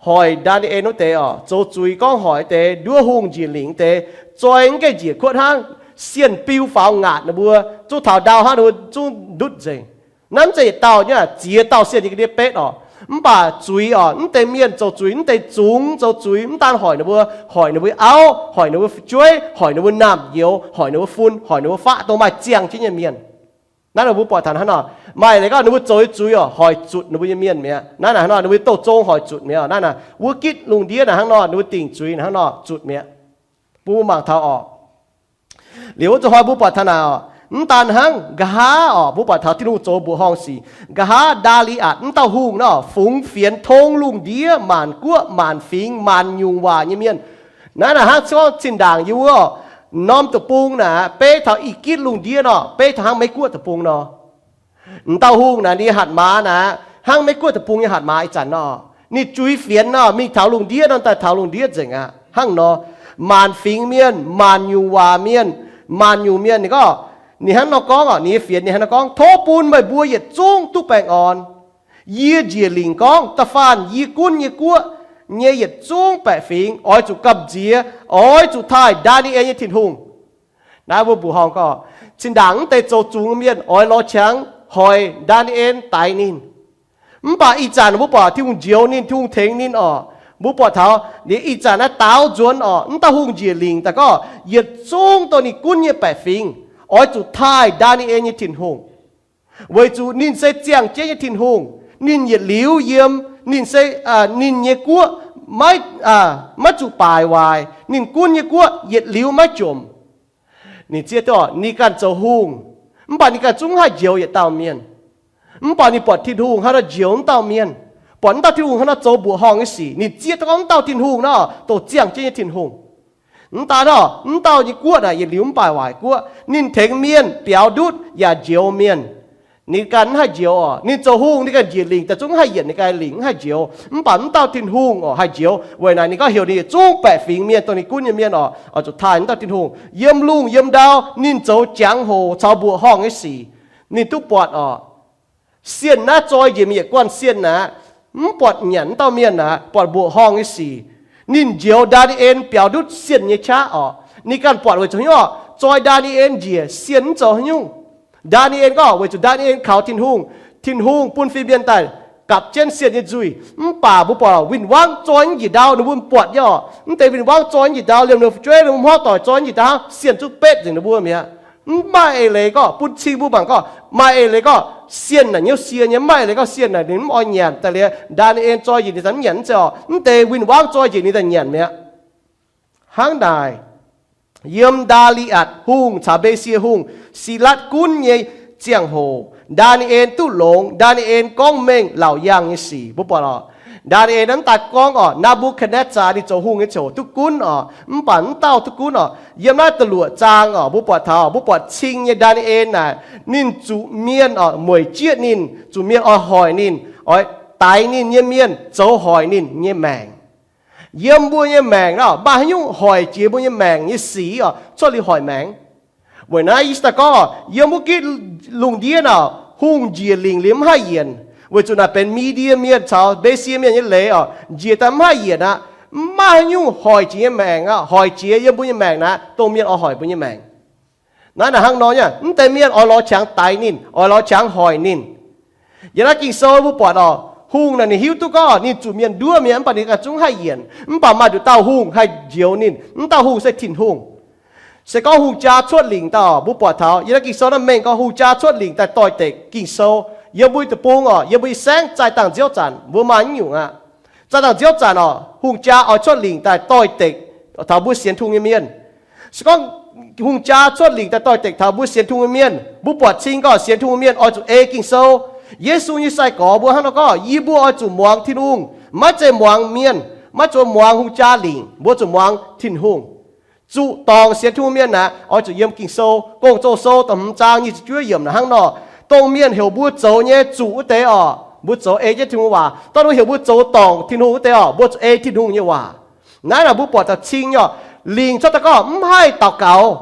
hoic Ndaa^ni^en wuov deix oc, zoux zuiz gorngv hoic deix, nduov hungh njiec lingc deix, zoi mv gaengh njiec kuotv hnangv, sienh biu faaux ngaatc ninh mbuo, zungv taux ndau hnangv ninh mbuo zungv ndutv nzengc. Naaiv mv zeiz yietc dauh nyei, ziex dauh sienh nyei ga'ndiev betv oc. Mv baac zuiz oc, mv deix mienh zoux zuiz, mv deix zungx zoux zuiz, mv daan hoic ninh mbuo, hoic ninh mbuo auv, hoic ninh mbuo fu'jueiv, hoic ninh mbuo naamh nyouz, hoic ninh mbuo fun, hoic ninh mbuo faqv, dongh maaih ziangh jienv nyei mienh. Naaiv nor mbuo buatc taux hnangv nor, maaih leiz gorngv ninh mbuo zoux nyei zuiz oc, hoic zutc ninh mbuo nyei mienh mi'aqv. Naaiv naaic hnangv nor ninh mbuo nyei douh zong hoic zutc mi'aqv. Naaiv naaic wuov gitv lungh ndiev naaic hnangv nor, ninh mbuo dingc zuiz naaic hnangv nor zutc mi'aqv. Mbuo mangc taux oc, liuz wuov zuqc hnoi mbuo buatc taux naaic oc, mv daan hnangv, nqa'haav oc, mbuo buatc taux Tin-Hungh zoux mbuoqc horngh sic. Nqa'haav Ndaa^li^atc mv dauh hungh nor, fungx fienx tong lungh ndiev maanc guoqv maanc fingx maanc nyungc waac nyei mienh. Naaiv naaic hnangv gorngv zinh ndaangc yie wuov norm deic-bung naaic, beiv taux I^gitv lungh ndiev nor, beiv taux hnangv Meiv-Guoqv deic-bung nor. M'dauh hungh naaic ninh hatc maaz naaic, hnangv Meiv-Guoqv deic-bung nyei hatc maaz ih zanc nor. Ninh juix fienx nor, mingh taux lungh ndiev nor, daaih taux lungh ndiev nzengc aqv. Hnangv nor, maanc fingx mienh, maanc nyungc waac mienh, maanc nyungc mienh ninh gorngv, ninh hnangv nor gorngv oc, ninh nyei fienx ninh hnangv nor gorngv, tov bun meih mbuo yietc zungv duqv baengh orn. Yie njiec lingc gorngv, da'faanh yie gunv nyei guoqv nyei yietc zungv baeqc fingx oix zuqc gamh nziex, oix zuqc taaih Ndaa^ni^en nyei Tin-Hungh. Naaiv mbuo mbuoqc horngh gorngv, zinh ndaangc mv deix zoux zungx mienh oix lorz qangx hoic Ndaa^ni^en daix ninh. Mv baac ih zanc mbuo buatc Tin-Hungh njoux ninh, Tin-Hungh tengx ninh oc. Mbuo buatc taux ninh ih zanc naaiv daaux nzuonx oc, mv dauh hungh njiec lingc daaih gorngv yietc zungv dongh ninh gunv nyei baeqc fingx oix zuqc taaih Ndaa^ni^en nyei Tin-Hungh. Weic zuqc ninh se ziangh jienv nyei Tin-Hungh. Ninh yietc liuz yiem, ninh se, ninh nyei guoqv maiv, maiv zuqc baaic waaic. Ninh gunv nyei guoqv yietc liuz maiv jomc. Ninh zieqv duqv ninh ganh zoux hungh, mv baac ninh ganh zungv haih njoux yietc dauh mienh. Mv baac ninh buatc Tin-Hungh hnangv nor njoux mv dauh mienh, buatc mv dauh Tin-Hungh hnangv nor zoux mbuoqc horngh nyei sic. Ninh zieqv duqv gorngv mv dauh Tin-Hungh nor, dongh ziangh jienv nyei Tin-Hungh. Mv daan nor, mv dauh nyei guoqv naaic yietc liuz mv baaic waaic guoqv, ninh tengx mienh biaux ndutv yaac njoux mienh. Ninh ganh mv haih njoux oc. Ninh zoux hungh, ninh ganh njiec lingc daaih zungv mv haih yienc ninh ganh lingc, mv haih njoux. Mv baac mv dauh Tin-Hungh oc haih njoux. Weic naaic ninh gorngv heuc ninh yietc zungv baeqc fingx mienh, dongh ninh gunv nyei mienh oc, oix zuqc taaih mv dauh Tin-Hungh. Yiem lungh yiem ndau ninh zoux jangx-hoc caux mbuoqc horngh nyei sic, ninh duqv buatc oc. Sienh naaiv zoi njiec mingh yietc guanh sienh aqv, mv buatc nyanc mv dauh mienh aqv, buatc mbuoqc horngh nyei sic. Ninh njoux Ndaa^ni^en biaux ndutv sienh nyei qaqv oc. Ninh ganh buatc weic zuqc hnyouv oc, zoi Ndaa^ni^en njiec sienh mv zoux haaix nyungc. Ndaa^ni^en gorngv weic zuqc Ndaa^ni^en kaux Tin-Hungh, Tin-Hungh bun fin-mienh daaih gapv jienv sienh nyei nzuih. Mv baac mbuo buatc win-wangv zoi njiec ndau ninh mbuo buatc nyei oc. Mv deix win-wangv zoi njiec ndau liemh ninh fu'jueiv, ninh mbuo hmuangv doic zoi njiec ndau, sienh zungv betv nzengc ninh mbuo mi'aqv. Mv maaih eix leiz gorngv bun cing mbuo mangc gorngv maaih eix leiz gorngv sienh naaic hnyouv sie nyei, mv maaih eix leiz gorngv sienh naaic ninh mv oix nyanc daaih liuz Ndaa^ni^en zoi njiec ninh daaih mv nyanc mv zeiz oc. Mv deix win-wangv zoi njiec ninh daaih nyanc mi'aqv. Hnangv naaic, yiem Ndaa^li^atc Hungh caux Mbe^sie Hungh, Silatv gunv nyei ziangh hoc, Ndaa^ni^en duqv longx. Ndaa^ni^en gorngv mengh laauc yaangh nyei sic. Mbuo buatc oc, Ndaa^ni^en mv daaih gorngv oc, Naa^mbu^katv^netv^saa ninh zoux hungh nyei ziangh hoc duqv gunv oc, mv baac mv dauh duqv gunv oc. Yiem naaiv da'luoqc zaang oc, mbuo buatc taux, mbuo buatc cing nyei Ndaa^ni^en naaic, ninh zuqc mienh oc mueic jieqv ninh, zuqc mienh oix hoic ninh, oix daix ninh nyei mienh zoux hoic ninh nyei maengc. Yiem mbuo nyei maengc nor, maaih haaix nyungc hoic jiex mbuo nyei maengc nyei sic oc, cuotv liuz hoic maengc. Weic naaiv yie daaih gorngv, yiem wuov gitv lungh ndiev nor, hungh njiec lingc liuz mv haih yienc, weic zuqc naaic benx Mi^ndie Mienh caux Mbe^sie Mienh nyei leiz oc, njiec daaih mv haih yienc aqv. Mv maaih haaix nyungc hoic jiex nyei maengc aqv, hoic jiex yiem mbuo nyei maengc naaic, dongh mienh oix hoic mbuo nyei maengc. Naaiv naaic hnangv nor nyei, mv deix mienh oix lorz qangx daix ninh, oix lorz qangx hoic ninh. Yiem naaiv Ging-Sou mbuo buatc oc, hungh naaic ninh hiuv duqv gorngv ninh zuqc mienh nduov mienh, mv baac ninh ganh zungv haih yienc, mv baac maaih nduqc dauh hungh haih njoux ninh. Mv dauh hungh se Tin-Hungh. Se gorngv hungh jaa cuotv lingc daaih oc, mbuo buatc taux yiem naaiv Ging-Sou naaiv mengh gorngv hungh jaa cuotv lingc daaih doix-dekc Ging-Sou. Yiem mbuo deic-bung oc, yiem mbuo nyei saengv zaih dangh nziouv zanc mbuo maaih naaiv nyungc aqv. Zaih dangh nziouv zanc oc, hungh jaa oix cuotv lingc daaih doix-dekc taux mbuo sienx Tin-Hungh nyei mienh. Se gorngv hungh jaa cuotv lingc daaih doix-dekc taux mbuo sienx Tin-Hungh nyei mienh, mbuo buatc cing gorngv sienx Tin-Hungh mienh oix zuqc ei Ging-Sou. Yesu nyei sai-gorx mbuo hnangv nor gorngv, yie mbuo oix zuqc muangx Tin-Hungh, maiv zeiz muangx mienh, maiv zuqc muangx hungh jaa lingc, mbuo zuqc muangx Tin-Hungh. Zuqc dorngc sienx Tin-Hungh mienh aeqv, oix zuqc yiem Ging-Sou Gong-Zoh sou da'hmz zaang nyic ziepc juov yiemc naaic hnangv nor, dongh mienh heuc mbuo zoux nyei zuqc wuov deix oc, mbuo zoux ei jienv Tin-Hungh waac. Dongh mbuo heuc mbuo zoux dorngc Tin-Hungh wuov deix oc, mbuo zuqc ei Tin-Hungh nyei waac. Naaiv naaic mbuo buatc taux cing nyei oc, lingc cuotv daaih gorngv mv haih daux gaux,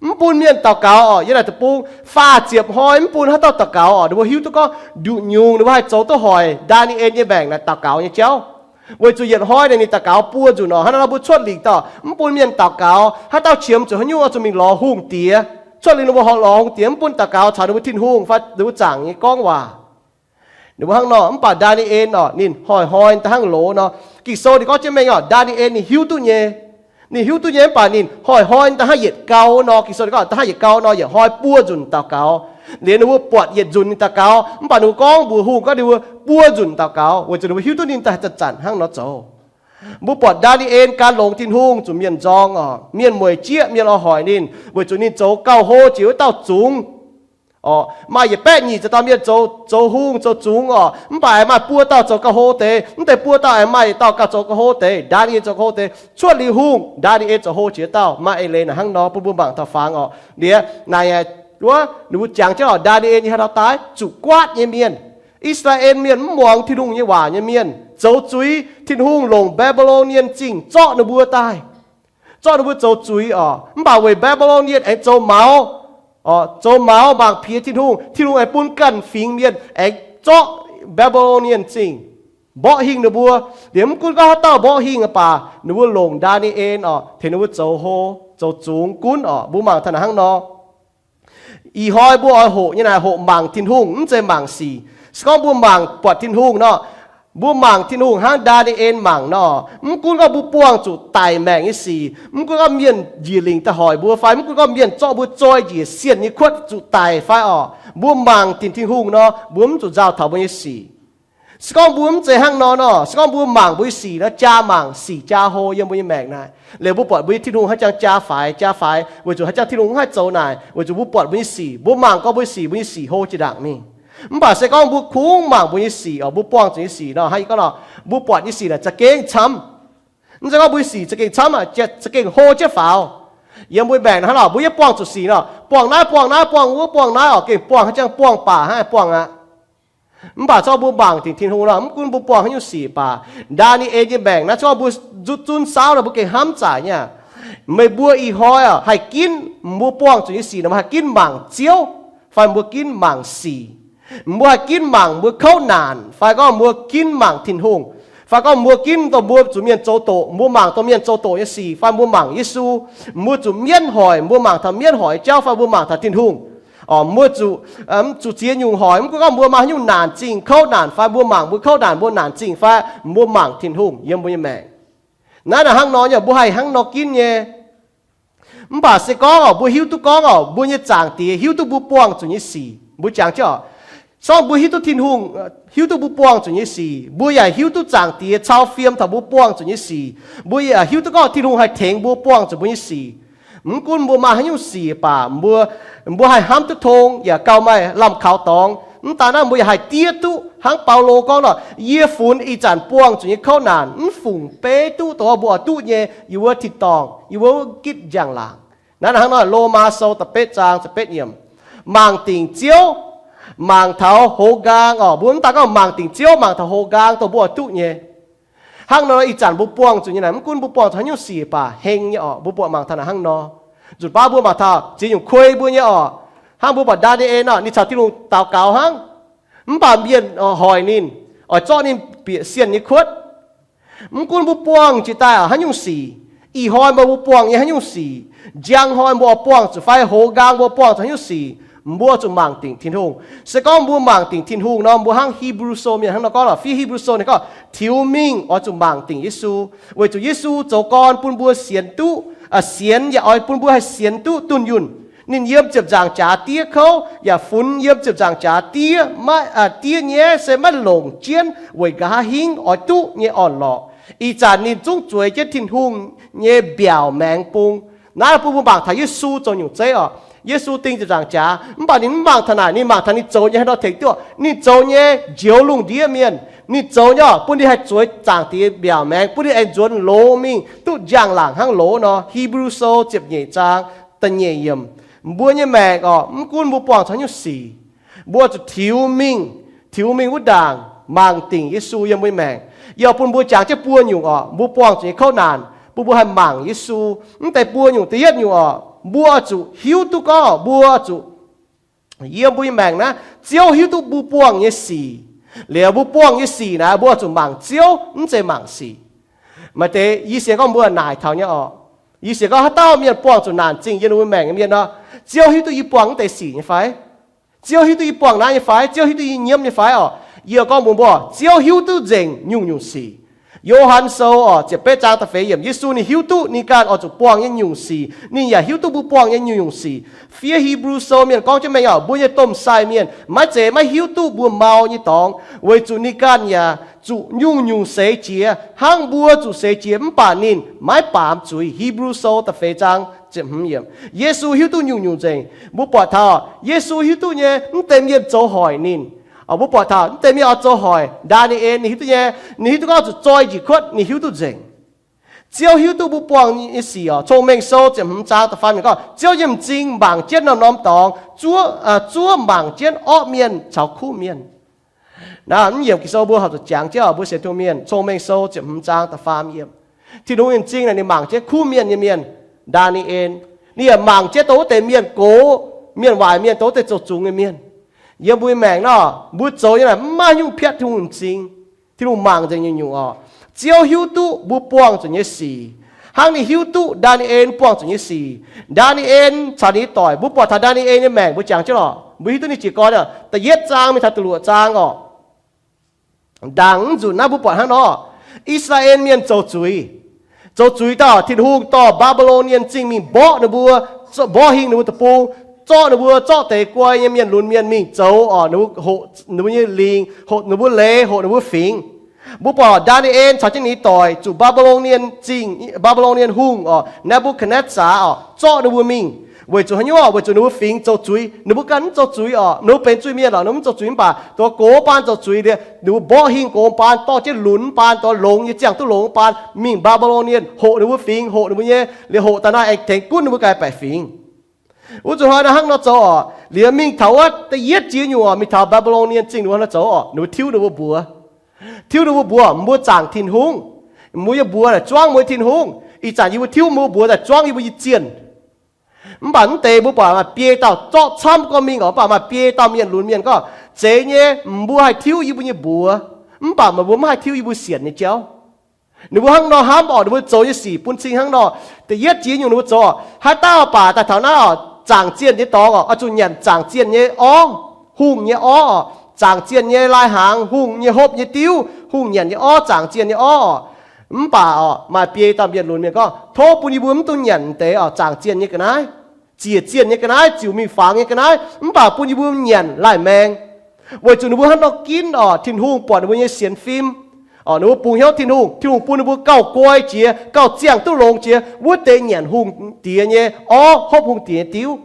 mv bun mienh daux gaux oc. Yiem naaic deic-bung faah ziepc hnoi mv bun haaix dauh daux gaux oc. Ninh mbuo hiuv duqv gorngv nduqc nyungc ninh mbuo haih zoux duqv hoic Ndaa^ni^en nyei maengc naaic daux gaux nyei jauv. Weic zuqc yietc hnoi naaic ninh daux gaux buo nzunc oc. Hnangv naaiv mbuo cuotv lingc daaih mv bun mienh daux gaux, haaix dauh qiemx zuqc haaix nyungc oix zuqc mingh lorz hungh diex. Cuotv lingc ninh mbuo horpc lorz hungh diex, mv bun daux gaux caux ninh mbuo Tin-Hungh fai ninh mbuo zaangc nyei gorngv waac. Ninh mbuo hnangv nor, mv baac Ndaa^ni^en oc, ninh hnoi-hnoi daaih hnangv loz nor. Ging-Sou ninh gorngv jienv mengh oc, Ndaa^ni^en ninh hiuv duqv nyei. Ninh hiuv duqv nyei mv baac ninh hnoi-hnoi daaih hnangv yietc gau nor. Ging-Sou ninh gorngv daaih hnangv yietc gau nor, yietc hnoi buo nzunc daux gaux. Liuz ninh mbuo buatc yietc nzunc ninh daux gaux, mv baac ninh mbuo gorngv mbuox hungh gorngv ninh mbuo buo nzunc daux gaux, weic zuqc ninh mbuo hiuv duqv ninh daaih zanc-zanc hnangv nor zoux. Mbuo buatc Ndaa^ni^en gan longx Tin-Hungh zuqc mienh nzorng oc, mienh mueic jieqv, mienh oix hoic ninh, weic zuqc ninh zoux gauh hlo jiex wuov dauh zungx oc. Maaih yietc baeqv nyic ziepc dauh mienh zoux, zoux hungh zoux zungx oc, mv baac aengx maaih buo dauh zoux gauh hlo deix. Mv deix buo dauh aengx maaih yietc dauh gauh zoux gauh hlo deix. Ndaa^ni^en zoux gauh hlo deix. Cuotv liuz hungh, Ndaa^ni^en zoux hlo jiex dauh. Maaih eix leiz naaic hnangv nor bun mbuo mangc taux fangx oc. Liuz naaic wuov ninh mbuo jangx jienv oc, Ndaa^ni^en nyei haaix dauh daaih? Zuqc guaatv nyei mienh. I^saa^laa^en Mienh mv muangx Tin-Hungh nyei waac nyei mienh zoux zuiz. Tin-Hungh longc Mbe^mbe^lo^nie Zingh zorqv ninh mbuo daaih, zorqv ninh mbuo zoux zuiz oc. Mv baac weic Mbe^mbe^lo^nie aengx zoux maux, zoux maux mangc piex Tin-Hungh. Tin-Hungh aengx bun ganh fingx mienh aengx zorqv Mbe^mbe^lo^nie Zingh mborqv hingh ninh mbuo. Liuz mv gunv gorngv haaix dauh mborqv hingh aqv baac ninh mbuo longc Ndaa^ni^en oc tengx ninh mbuo zoux hlo, zoux zungx gunv oc. Mbuo mangc taux naaic hnangv nor. Ih hnoi mbuo oix hoqc nyei naaic hoqc mangc Tin-Hungh, mv zeiz mangc sic. Se gorngv mbuo mangc buatc Tin-Hungh nor, mbuo mangc Tin-Hungh hnangv Ndaa^ni^en mangc nor, mv gunv gorngv mbuo buangh zuqc daic maengc nyei sic, mv gunv gorngv mienh njiec lingc daaih hoic mbuo fai mv gunv gorngv mienh zorqv mbuo zoi njiec sienh nyei kuotv zuqc daic fai oc, mbuo mangc dingc Tin-Hungh nor, mbuo mv zuqc nzauh taux mbuo nyei sic. Se gorngv mbuo mv zeiz hnangv nor nor, se gorngv mbuo mangc mbuo nyei sic nor, jaa mangc sic jaa hlo yiem mbuo nyei maengc naaic, liuz mbuo buatc mbuo nyei Tin-Hungh haaix jangx jaa faix, jaa faix weic zuqc haaix jangx Tin-Hungh mv haih zoux naaic, weic zuqc mbuo buatc mbuo nyei sic, mbuo mangc gorngv mbuo nyei sic, mbuo nyei sic hlo jiex ndaangc mingh. Mv baac se gorngv mbuo kungx mangc mbuo nyei sic oc, mbuo buangh zuqc nyei sic nor, hnangv yie gorngv nor, mbuo buatc nyei sic naaic za'gengh camv. Mv zeiz gorngv mbuo nyei sic za'gengh camv, za'gengh hlo jienv faaux. Yiem mbuo maengc naaic hnangv nor, mbuo yie buangh zuqc sic nor, buangh naaiv, buangh naaiv, buangh wuov, buangh naaiv oc, gengh buangh haaix jangx buangh baac hnangv buangh aqv. Mv baac se gorngv mbuo mangc dingc Tin-Hungh nor, mv gunv mbuo buangh haaix nyungc sic baac, Ndaa^ni^en nyei maengc naaiv, se gorngv mbuo zutv zunv saauv nor, mbuo gengh hnamv zaaic nyei aqv. Meih mbuo ih hnoi oc, haih ginv mbuo buangh zuqc nyei sic nor, mbuo haih ginv mangc Ziouv, fai mbuo ginv mangc sic? Mbuo haih ginv mangc mbuo kouv naanc, fai gorngv mbuo ginv mangc Tin-Hungh, fai gorngv mbuo ginv dongh mbuo zuqc mienh zoux doqc, mbuo mangc dongh mienh zoux doqc nyei sic, fai mbuo mangc Yesu? Mbuo zuqc mienv hoic, mbuo mangc taux mienv hoic nyei jauv, fai mbuo mangc taux Tin-Hungh? Oc, mbuo zuqc, zuqc ziex nyungc hoic, mv gunv gorngv mbuo maaih haaix nyungc naanc zingh, kouv naanc fai, mbuo mangc mbuo kouv naanc, mbuo naanc zingh fai, mbuo mangc Tin-Hungh yiem mbuo nyei maengc. Naaiv naaic hnangv nor nyei, mbuo haih hnangv nor ginv nyei. Mv baac se gorngv oc, mbuo hiuv duqv gorngv oc, mbuo nyei Zaangc Diex hiuv duqv mbuo buangh zuqc nyei sic, mbuo jangx jienv oc, se gorngv mbuo hiuv duqv Tin-Hungh hiuv duqv mbuo buangh zuqc nyei sic, mbuo yaac hiuv duqv Zaangc Diex cau fiem taux mbuo buangh zuqc nyei sic. Mbuo yaac hiuv duqv gorngv Tin-Hungh haih tengx mbuo buangh zuqc mbuo nyei sic. Mv gunv mbuo maaih haaix nyungc sic baac, mbuo, mbuo haih hnamv duqv tong yaac gauh maaih lamh kaux dorngx. Mv daan naaiv, mbuo yaac haih diev duqv hnangv Baulo gorngv nor, yie funx ih zanc buangh zuqc nyei kouv naanc mv fungc beiv duqv dongh mbuo oix duqv nyei yiem wuov tin-dorngh, yiem wuov gitv njang-laangc. Naaiv hnangv nor, Lomaa Sou da'betv zaang da'betv yiemc, mangc dingc Ziouv, mangc taux hoz nqaang oc. Mbuo mv daan gorngv mangc dingc Ziouv, mangc taux hoz nqaang dongh mbuo oix duqv nyei. Hnangv nor, ih zanc mbuo buangh zuqc nyei naaic, mv gunv mbuo buangh zuqc haaix nyungc sic baac, heng nyei oc. Mbuo buatc mangc taux naaic hnangv nor, nzunc baav mbuo mangc taux ziex nyungc kuei mbuo nyei oc. Hnangv mbuo buatc Ndaa^ni^en nor, ninh caux Tin-Hungh daux gaux hnangv, mv baac mienh hoic ninh, oix zorqv ninh bieqc sienh nyei kuotv. Mv gunv mbuo buangh jiex daaih haaix nyungc sic, ih hnoi mbuo buangh nyei haaix nyungc sic, njang hnoi mbuo buangh zuqc fai hoz nqaang mbuo buangh zuqc haaix nyungc sic, Mbuo zuqc mangc dingc Tin-Hungh. Se gorngv mbuo mangc dingc Tin-Hungh nor, mbuo hnangv Hebrew Sou mienh hnangv nor gorngv lorqc, fiev Hebrew Sou ninh gorngv, tiux mingh oix zuqc mangc dingc Yesu, weic zuqc Yesu zoux gorn bun mbuo sienx duqv, sienx yaac oix bun mbuo haih sienx duqv dunh yunh. Ninh yiem ziepc nzaangc jaax diev kouv, yaac funx yiem ziepc nzaangc jaax diev, diev nyei se maiv longc jienv weic nqa'haav hingv oix duqv nyei orn-lorqc. Ih zanc ninh zungv zueiz jienv Tin-Hungh nyei mbiaauc maengx bung. Naaiv bun mbuo mangc taux Yesu zoux nyungc zeiv oc. Yesu ding ziepc nzaangc jaax, mv baac ninh mv mangc taux naaic, ninh mangc taux ninh zoux nyei haaix nor tengx duqv. Ninh zoux nyei njoux lungh ndiev mienh. Ninh zoux nyei oc, bun ninh haih zueiz Zaangc Diex mbiaauc maengx, bun ninh aengx nzuonx loz mingh duqv njang-laangc hnangv loz nor. Hebrew Sou ziepc nyeic zaang da'nyeic yiemc. Mbuo nyei maengc oc, mv gunv mbuo buangh haaix nyungc sic, mbuo zuqc tiux mingh, tiux mingh wuov ndaangc mangc dingc Yesu yiem mbuo nyei maengc. Yie bun mbuo jangx jienv buo nyungc oc, mbuo buangh zuqc nyei kouv naanc, bun mbuo haih mangc Yesu. Mv deix buo nyungc, da'yietv nyungc oc, mbuo zuqc hiuv duqv gorngv mbuo zuqc, yiem mbuo nyei maengc naaiv, Ziouv hiuv duqv mbuo buangh nyei sic. Liuz mbuo buangh nyei sic naaic, mbuo zuqc mangc Ziouv, mv zeiz mangc sic. Maaih deix yie sienx gorngv mbuo naaic taux nyei oc. Yie sienx gorngv haaix dauh mienh buangh zuqc naanc zingh yiem ninh mbuo maengc nyei mienh nor, Ziouv hiuv duqv yie buangh mv deix sic nyei fai? Ziouv hiuv duqv yie buangh naaiv nyei fai? Ziouv hiuv duqv yie nyiemv nyei fai oc? Yie gorngv mbuox mbuo, Ziouv hiuv duqv nzengc nyungc-nyungc sic. Yo^han Sou oc, ziepc betv zaang da'feix yiemc, Yesu ninh hiuv duqv ninh ganh oix zuqc buangh nyei nyungc sic. Ninh yaac hiuv duqv mbuo buangh nyei nyungc-nyungc sic. Fiev Hebrew Sou mienh gorngv jienv mengh oc, mbuo nyei domh sai mienh maiv zeiz maiv hiuv duqv mbuo mau nyei dorngx, weic zuqc ninh ganh yaac zuqc nyungc-nyungc seix jiex hnangv mbuo zuqc seix jiex, mv baac ninh maiv baamz zuiz. Hebrew Sou da'feix zaang ziepc hmz yiemc, Yesu hiuv duqv nyungc-nyungc nzengc. Mbuo buatc taux Yesu hiuv duqv nyei mv deix mienh zoux hoic ninh. Mbuo buatc taux mv deix mienh oix zoux hoic Ndaa^ni^en, ninh hiuv duqv nyei. Ninh hiuv duqv gorngv zuqc zoi njiec kuotv, ninh hiuv duqv nzengc. Ziouv hiuv duqv mbuo buangh nyei sic oc. Cong-Mengh Sou ziepc hmz zaang da'faam yiemc gorngv, Ziouv yiem m'zing mangc jienv norm-norm dorngx, zuov, zuov mangc jienv orqv mienh caux kuv mienh. Naaiv mv yiemc Ging-Sou mbuo horpc zuqc jangx jienv oc, mbuo sienx Tin-Hungh mienh, Cong-Mengh Sou ziepc hmz zaang da'faam yiemc. Tin-Hungh nyei m'zing naaic ninh mangc jienv kuv mienh nyei mienh, Ndaa^ni^en. Ninh yaac mangc jienv dongh wuov deix mienh gox, mienh waaic mienh, dongh wuov deix zoux zungx nyei mienh. Yiem mbuo nyei maengc nor, mbuo zoux nyei naaic mv maaih nyungc piatv Tin-Hungh m'zing. Tin-Hungh mangc nzengc nyungc-nyungc oc. Ziouv hiuv duqv mbuo buangh zuqc nyei sic, hnangv ninh hiuv duqv Ndaa^ni^en buangh zuqc nyei sic. Ndaa^ni^en caux ninh nyei doic, mbuo buatc taux Ndaa^ni^en nyei maengc, mbuo jangx jienv lorqc, mbuo hiuv duqv ninh jiez gorn. Da'yietv zaang mingh taux da'luoqc zaang oc. Ndaangc mv nzunc naaiv mbuo buatc hnangv nor, I^saa^laa^en Mienh zoux zuiz. Zoux zuiz dauh Tin-Hungh dorh Mbaa^mbi^lon^nie Zingh mingh mborqv ninh mbuo, mborqv hingh ninh mbuo deic-bung, zorqv ninh mbuo, zorqv deix guai nyei mienh lunx mienh mingh zoux oc, ninh mbuo nyei lingc, hoqc ninh mbuo leiz, hoqc ninh mbuo fingx. Mbuo buatc Ndaa^ni^en caux jienv ninh doic zuqc Mbaa^mbi^lon^nie Zingh, Mbaa^mbi^lon^nie Hungh oc, Ne^mbu^katv^netv^saa oc, zorqv ninh mbuo mingh. Weic zuqc haaix nyungc oc? Weic zuqc ninh mbuo fingx zoux zuiz. Ninh mbuo ganh mv zoux zuiz oc, ninh mbuo benx zuiz-mienh oc, ninh mbuo mv zoux zuiz mv baac dongh gox baan zoux zuiz liuz, ninh mbuo mborqv hingh gox baan, dorh jienv lunx baan, dongh longx nyei ziangh duqv longx baan mingh Mbaa^mbi^lon^nie, hoqc ninh mbuo fingx, hoqc ninh mbuo nyei, liuz hoqc daaih naaiv aengx tengx gunv ninh mbuo ganh baeqc fingx. Wuov zuqc hnoi naaiv hnangv nor zoux oc. Liuz mingh taux wuov da'yietv jiex nyungc oc, mingh taux Mbaa^mbi^lon^nie Zingh ninh mbuo hnangv nor zoux oc, ninh mbuo tiuv ninh mbuo mbuox. Tiuv ninh mbuo mbuox, mbuo zaangc Tin-Hungh. Mbuo yie mbuox naaic zuangv mbuo Tin-Hungh. Ih zanc yie mbuo tiuv mbuo mbuox daaih zuangv yie mbuo nyei zienh. Mv baac mv deix mbuo buatc maaih biei dauh zorqv camv gorngv mingh oc, mv baac maaih biei dauh mienh lunx mienh gorngv, zeiz nyei, mbuo haih tiuv yie mbuo nyei mbuox, mv baac meih mbuo mv haih tiuv yie mbuo sienc nyei jauv. Ninh mbuo hnangv nor hnamv oc, ninh mbuo zoux nyei sic bun cing hnangv nor. Da'yietv jiex nyungc ninh mbuo zoux oc, haaix dauh baac daaih taux naaiv oc, zaangc zienh nyei dorngx oc, oix zuqc nyanc zaangc zienh nyei orv, hungh nyei orv oc, zaangc zienh nyei lai-hnaangx, hungh nyei hopv nyei diuv, hungh nyanc nyei orv, zaangc zienh nyei orv oc. Mv baac oc, maaih biei dauh mienh lunx mienh gorngv, tov bun yie mbuo mv dungx nyanc deix oc, zaangc zienh nyei ga'naaiv, ziec zienh nyei ga'naaiv, ziouc mingh fangx nyei ga'naaiv, mv baac bun yie mbuo nyanc laih maeng. Weic zuqc ninh mbuo hnangv nor ginv oc, Tin-Hungh buatc ninh mbuo nyei sienx fim oc, ninh mbuo bungx hnyouv Tin-Hungh, Tin-Hungh bun ninh mbuo gauh guai jiex, gauh ziangh duqv longx jiex, wuov deix nyanc hungh diex nyei orv, hopv hungh diex nyei diuv.